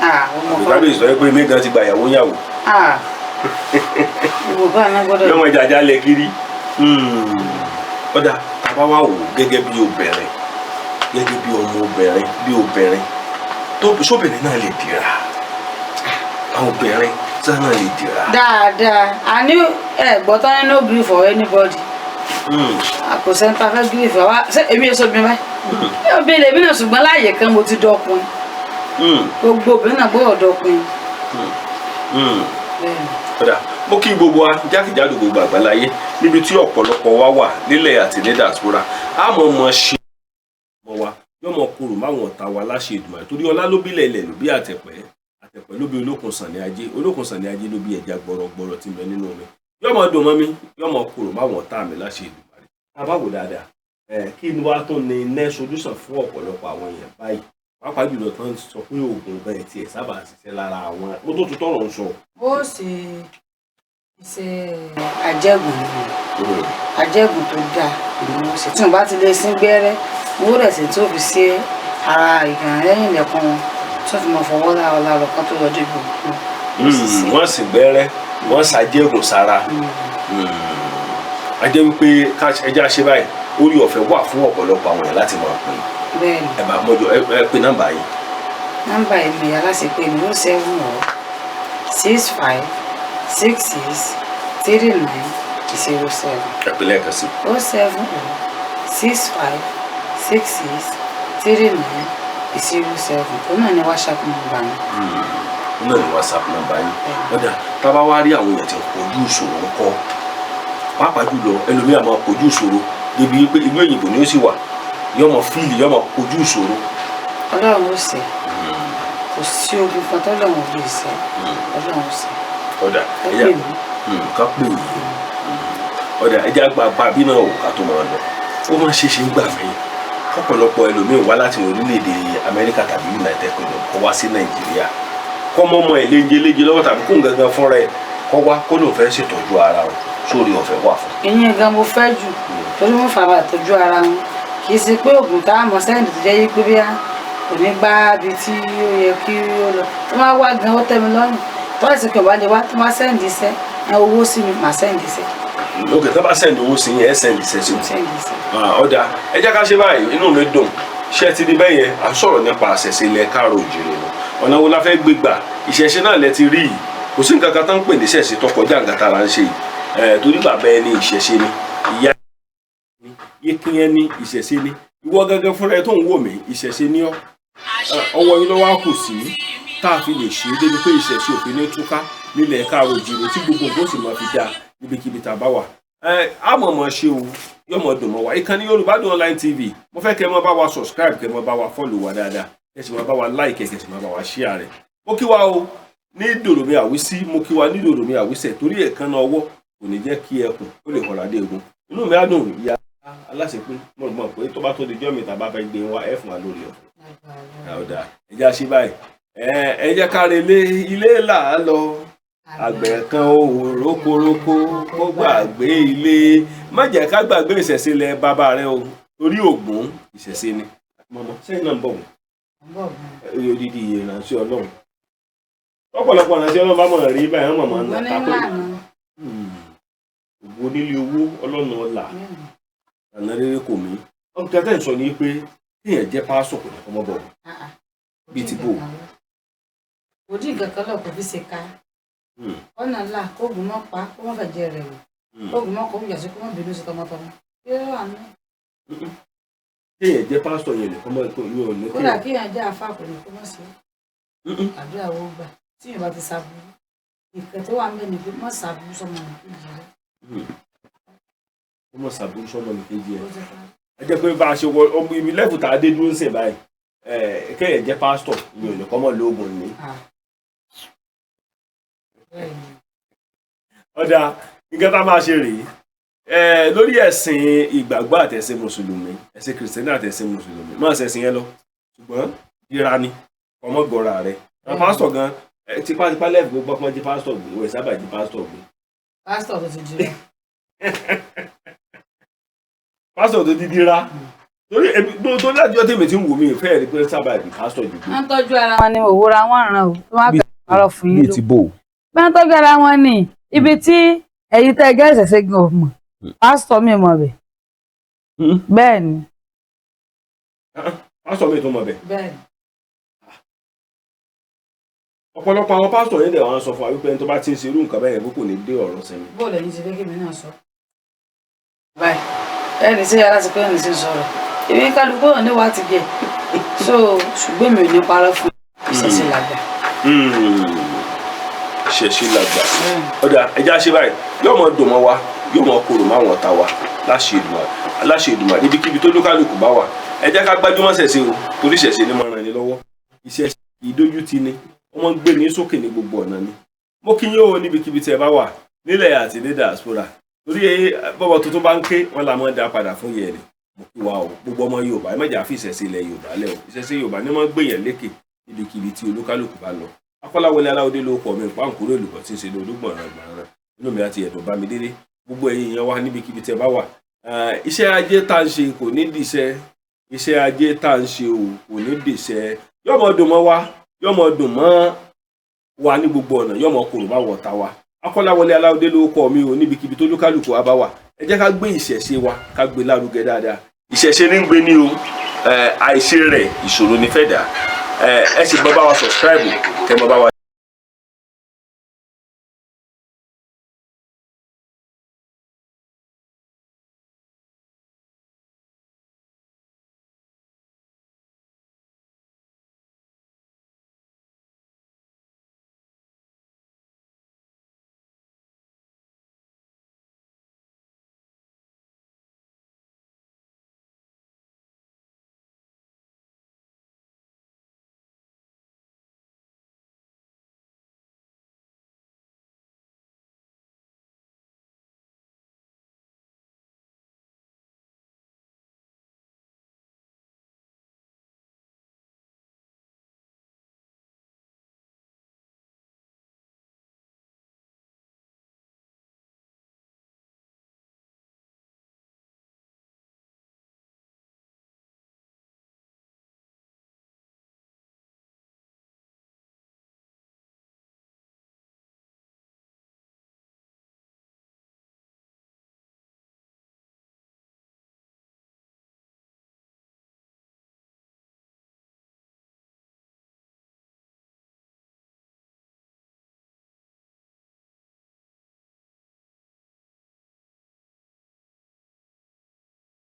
Àwọn ọmọ Kábíyèsí sọ pé mẹ́gàn ti gba ìyàwó yàwó. Gbogbo nǹkan wà náà gbọ́dọ̀ ní. Yọmọ ìjàjà lẹ kiri. Ọ̀dà, tàbá wà wò gẹ́gẹ́ bí obìnrin, gẹ́gẹ́ bí ọmọ obìnrin, bí obìnrin tó sóbìnrin náà lè dìrà, àwọn obìnrin tí náà lè dìrà? Dáadáa, àní ẹ gbọ́ tán ní no gree for anybody. Kò sẹ́ńtà fẹ́ gree for wa. Ṣé èmi yẹn sóbìnrin báyìí? Obìnrin lèmi náà, ṣùgbọ́n láàyè kan mo ti dọkùnrin. Gbogbo obìnrin náà gbọ́dọ̀ dọkùnrin. Bẹ́ẹ̀ni. Kódà mo kí gbogbo wa jákèjádò gbogbo àgbáláyé níbi tí ọ̀pọ̀lọpọ̀ wa wà nílẹ̀ àti ní diaspora. A mọ̀ mọ̀ ṣe mọ̀ wa yóò mọ̀ korò máwọn ọ̀tá wa láṣẹ Èdùmàrè, torí ọlá ló bílẹ̀, ilẹ̀ ló bí àtẹ̀pẹ́, àtẹ̀pẹ́ ló bí Olókun sàn ní ajé, Olókun sàn ní ajé ló bí ẹja gbọrọgbọrọ tí ń bẹ nínú omi. Yóò mọ̀ dùn mọ́ mi, yóò mọ̀ korò máwọn ọ̀tá mi láṣẹ Èdùmàrè. Tá a bá wò dáadáa ẹ, kí ni wàá tó ní next solution fún ọ̀pọ̀lọpọ̀ àwọn èèyàn báyìí, pàápàá jùlọ tó ń sọ pé oògùn bẹ́ẹ̀ tiẹ̀ sábà ṣiṣẹ́ lára àwọn mo tó tún tọrọ ń sọ? Bó ṣe iṣẹ́ àjẹgùn ni, àjẹgùn tó dáa. Ìlú wọn ṣe tí wọn bá ti lè sín gbẹ́rẹ́, owó rẹ̀ sì tó fi sí ara ìgbà lẹ́yìn ilẹ̀kùn wọn tó fi mọ fọwọ́ lára lọ kán tó lọ́jọ́ ìbò wọn. Wọ́n sì gbẹ́rẹ́, wọ́n ṣàjẹ́gùn sára. A jẹ́ wípé ẹjẹ́ àṣẹ báyìí, orí ọ̀fẹ́ wà fún ọ̀pọ̀lọpọ̀ àwọn èèyàn láti máa pè. Bẹ́ẹ̀ ni. Ẹ bá mọ́jọ, ẹ pè nọ́mbà yìí. Nọ́mbà èmi aláṣepé mi 07065663907. Ẹ pè lẹ́ẹ̀kan sí. 07065663907. Òun náà ni WhatsApp nọ́mbà mi. Òun náà ni WhatsApp nọ́mbà yìí. Ọ̀dà, tá a bá wá rí àwọn èèyàn tí ń kojú ìṣòro ńkọ́, pàápàá jùlọ ẹlòmíà máa kojú ìṣòro débi wípé ìlú òyìnbó ni ó sì wà, yóò mọ fíìlì, yóò mọ kojú ìṣòro. Ọlọ́run ó ṣe, kò sí ogun kan tọ́lọ́run ò lè ṣe, Ọlọ́run ó ṣe. Ọ̀dà, Ẹ ẹ̀yà pè mí. Ká pè yín. Ọ̀dà, ẹ̀jẹ̀ àgbà bàbí náà ò ká tó máa lọ. Ó máa ń ṣe ṣe ń gbà mí ọ̀pọ̀lọpọ̀ ẹlòmíín wá láti orílẹ̀-èdè Amẹ́ríkà tàbí United Kingdom kó wá sí Nàìjíríà, kọ́ mọ́mọ́ ẹ̀ léńjẹ léńjẹ lọ́wọ́ tàbí kó ń gangan fúnra ẹ̀ kọ́ wá kó lóun fẹ́ ṣètọ́jú ara o, sórí ọ̀fẹ́ wà fún. Ìyẹn gan mo fẹ́ jù, torí mo fara tọ́jú ara wọn. Kì í ṣe pé oògùn tá a mọ̀ sẹ́yìn tó jẹ́ yí pé bí a kò ní gbá ibi tí ó yẹ kí ó lọ tó máa wá gan, ó tẹ́ mi lọ́rùn. Tó bá sì pé wá lè wá, tó máa send iṣẹ́ ẹ owó sí mi, màá send iṣẹ́. Ok, tó bá send owó sí yẹn, ẹ send iṣẹ́ sí wọn. Send iṣẹ́. Ọ̀dà, ẹ jẹ́ ká ṣe báyìí. Inú mi dùn. Ṣé ti di bẹ́ẹ̀ yẹn? À ń sọ̀rọ̀ nípa àṣẹ̀ṣe ilẹ̀ káàrọ̀ òjìrì ni. Ọ̀nà wo la fẹ́ gbé gbà? Ìṣẹ̀ṣe náà lẹ ti rí yìí. Kò sí nǹkan kan tó ń pè ní ìṣẹ̀ṣe tó kọjá nǹkan tá a ń ṣe yìí. Torí bàbá ẹni ìṣẹ̀ṣe ni, ìyá ẹni yékín ẹni ìṣẹ̀ṣe ni, ìwọ gángan fúnra ẹ tó ń wò mí ìṣẹ̀ṣe ni ọ́. Ọwọ́ yín ló wá kù sí tá a fi lè ṣe é débi pé ìṣẹ̀ṣe òfin ní túká nílẹ̀ káàrọ̀ òjìrì, tí gbogbo nǹkan ó sì máa fi dáa níbikíbi tá a bá wà. A mọ̀ mọ̀ ṣe o, yóò mọ̀ dùn mọ́ wa. Ìkànnì Yorùbá Dùn Online TV, mo fẹ́ kẹ́ ẹ mọ́ bá wa subscribe, kẹ́ ẹ mọ́ bá wa follow wa dáadáa, kẹ́ ẹ sì mọ́ bá wa like, kẹ́ ẹ sì mọ́ bá wa share rẹ̀. Mo kí wa o ní dòdòmí àwísí, mo kí wa ní dòdòmí àwísẹ̀, torí èékánná ọwọ́ kò ní jẹ́ kí ẹkùn ó lè họ̀rọ̀ adé egun. Inú mi á dùn, ìyá aláṣepé. Mo mọ̀ pé tó bá tó di jọ́ mi tàbá fẹ́ gbé wa, ẹ fún wa lórí ọ̀fẹ́. Ọ̀dà, ẹ jẹ́ àṣẹ báyìí. Ẹ jẹ́ ká relé ilé là á lọ. Àgbẹ̀ kan ò rókoroko kó gbàgbé ilé. Má jẹ́ ká gbàgbé ìṣẹ̀ṣe lẹ bàbá rẹ o, torí Ògún ìṣẹ̀ṣe ni. Mọ̀mọ́ sẹ́yìn náà ń bọ̀ wọ́n odidi ìránṣẹ́ Ọlọ́run. Ọ̀pọ̀lọpọ̀ ìránṣẹ́ Ọlọ́run bá mọ̀ rí báyìí, wọ́n mọ̀ máa ń ta pé Ògún onílé owó, ọlọ́run ọ̀la àná rere kò mí. Nǹkan tẹ́ ń sọ ni pé kéèyàn jẹ́ pásọ̀ kò ní kọ́ mọ́ bọ̀ bíi ti bò. Kò dín nǹkan kan lọ, kò fi ṣe ká ọ̀nà ńlá kóògùn mọ́ pa kó mọ́ fẹ̀jẹ̀ rẹ̀ wò, kóògùn mọ́ kó yà sí, kó mọ́ bínú sí tọmọtọmọ. Kí ló wà ní. Kéèyàn jẹ́ pásítọ̀ yẹn nìkan mọ́ yóò ní. Kódà kéèyàn jẹ́ àfa kò ní kó mọ́ sí àdúrà wo gbà tí yóò bá ti ṣàbùrú. Ìkẹ́ tó wà ń bẹ̀ ni pé mọ́ ṣàbùrú sọmọ nìkejì rẹ̀. Ó mọ̀ ṣàbùrú sọmọ nìkejì ẹ̀. Ẹ jẹ́ pé bá a ṣe wọ ọmọ ibi lẹ́fù tá a dé dúró ń sìn báyìí, kéèyàn jẹ́ pásítọ̀ yẹn nìkan mọ́ lóògùn ni. Ọ̀dà, nǹkan tá a máa ṣe rèé lórí ẹ̀sìn ìgbàgbọ́ àtẹ̀sìn mùsùlùmí, ẹ̀sìn kìrìsìtẹ́nì àtẹ̀sìn mùsùlùmí, máa ṣẹ̀sìn yẹn lọ, ṣùgbọ́n yíra ni ọmọ gbọ́ra rẹ̀. Àwọn pásítọ̀ gan tipátipá lẹ́ẹ̀fù gbogbo ọpọ́n jí pásítọ̀ gbé, wọ́n sábà jí pásítọ̀ gbé. Pásítọ̀ tó ti dira. Pásítọ̀ tó ti dira, torí tó lájọ́ tèmi tí ń wò mí ìfẹ́ rí pé sábà jí pásítọ̀ jù gbé. Wọ́n tọ́jú ara wọn ni òwúra wọn ràn ó tó máa bẹ̀rẹ̀ ọ̀rọ̀ fún yín ló. Bíi ti bò. Bí wọ́n tọ́jú ara wọn ni ibi tí ẹ̀yin tẹ́ ẹgẹ́ ìṣẹ̀ṣẹ̀ gan ò mọ̀, pásítọ̀ mi mọ̀ bẹ̀. Bẹ́ẹ̀ ni. Pásítọ̀ mi tó mọ̀ bẹ̀. Bẹ́ẹ̀ ni. Ọ̀pọ̀lọpọ̀ àwọn pásítọ̀ yẹn dẹ̀ wọ́n sọ fún wa wípé ẹni tó bá ti ń ṣe irú nǹkan bẹ́ẹ̀ yẹn kò ní dé ọ̀rọ̀ sẹ́mi. Bóòlù ẹ̀yin ti fẹ́ kí mi náà sọ. Báyìí ẹni tí yàrá ti pé ẹni tí ń sọ̀rọ̀ èmi kálukú náà ní wàá ti gẹ̀ so, ṣùgbọ́n mi ò ní parọ́ fún ìṣẹ̀ṣe làgbà. Ìṣẹ̀ṣe làgbà. Ọ̀dà, ẹja ṣe báyìí. Yóò mọ dùn mọ́ wa, yóò mọ korò mọ́ àwọn ọ̀tá wa láṣẹ Èdùmàrè níbikíbi tó lókàlùkù bá wà. Ẹ jẹ́ ká gbájúmọ́ ṣẹ̀ṣe o, torí ìṣẹ̀ṣe ni mo ràn ní lọ́wọ́. Ìṣẹ̀ṣe ìdójútì ni wọ́n máa ń gbé ní sókè ní gbogbo ọ̀nà ni. Mo kí yín o níbikíbi tí ẹ bá wà nílẹ̀ àti ní diaspora, torí bọ́bọ̀ tuntun bá ń ké wọ́n la máa ń dá padà fún yẹn ni. Mo kí wa o, gbogbo ọmọ Yorùbá, ẹ má jà fi ìṣẹ̀ṣe ilẹ̀ Yorùbá lẹ̀ o. Ìṣẹ̀ṣe Yorùbá ni wọ́n gbé yẹn lékè níbikíbi tí olúkálùkù bá lọ. Akọ́láwọlé Aláwọ̀dé ló kọ́ mi, pàǹkúrò èlùbọ́ tí ń ṣe ní olúgbọ̀nràn gbọ̀nràn. Inú mi àti ẹ̀dùn bá mi délé. Gbogbo ẹ̀yin yẹn wá níbikíbi tí ẹ bá wà. Iṣẹ́ ajé tá à ń ṣe kò ní dìṣẹ́, iṣẹ́ ajé tá à ń ṣe ò kò ní dìṣẹ́. Yóò mọ dùn mọ́ wa, yóò mọ dùn mọ́ wa ní gbogbo ọ̀nà, yóò mọ kòrò bá wọ̀ ta wa. Akọ́láwọlé Aláwọ̀dé ló kọ́ mi ò, níbikíbi tó lúkálùkù wa bá wà, ẹ jẹ́ ká gbé ìṣẹ̀ṣe wa, ká gbé lárugẹ dáadáa. Ìṣẹ̀ṣe ní ń gbé ní o, àìṣe rẹ̀ ìṣòro ní fẹ́ dà. Ẹ sì bọ́ bá wa subscribe kẹ́ mọ́ bá wa.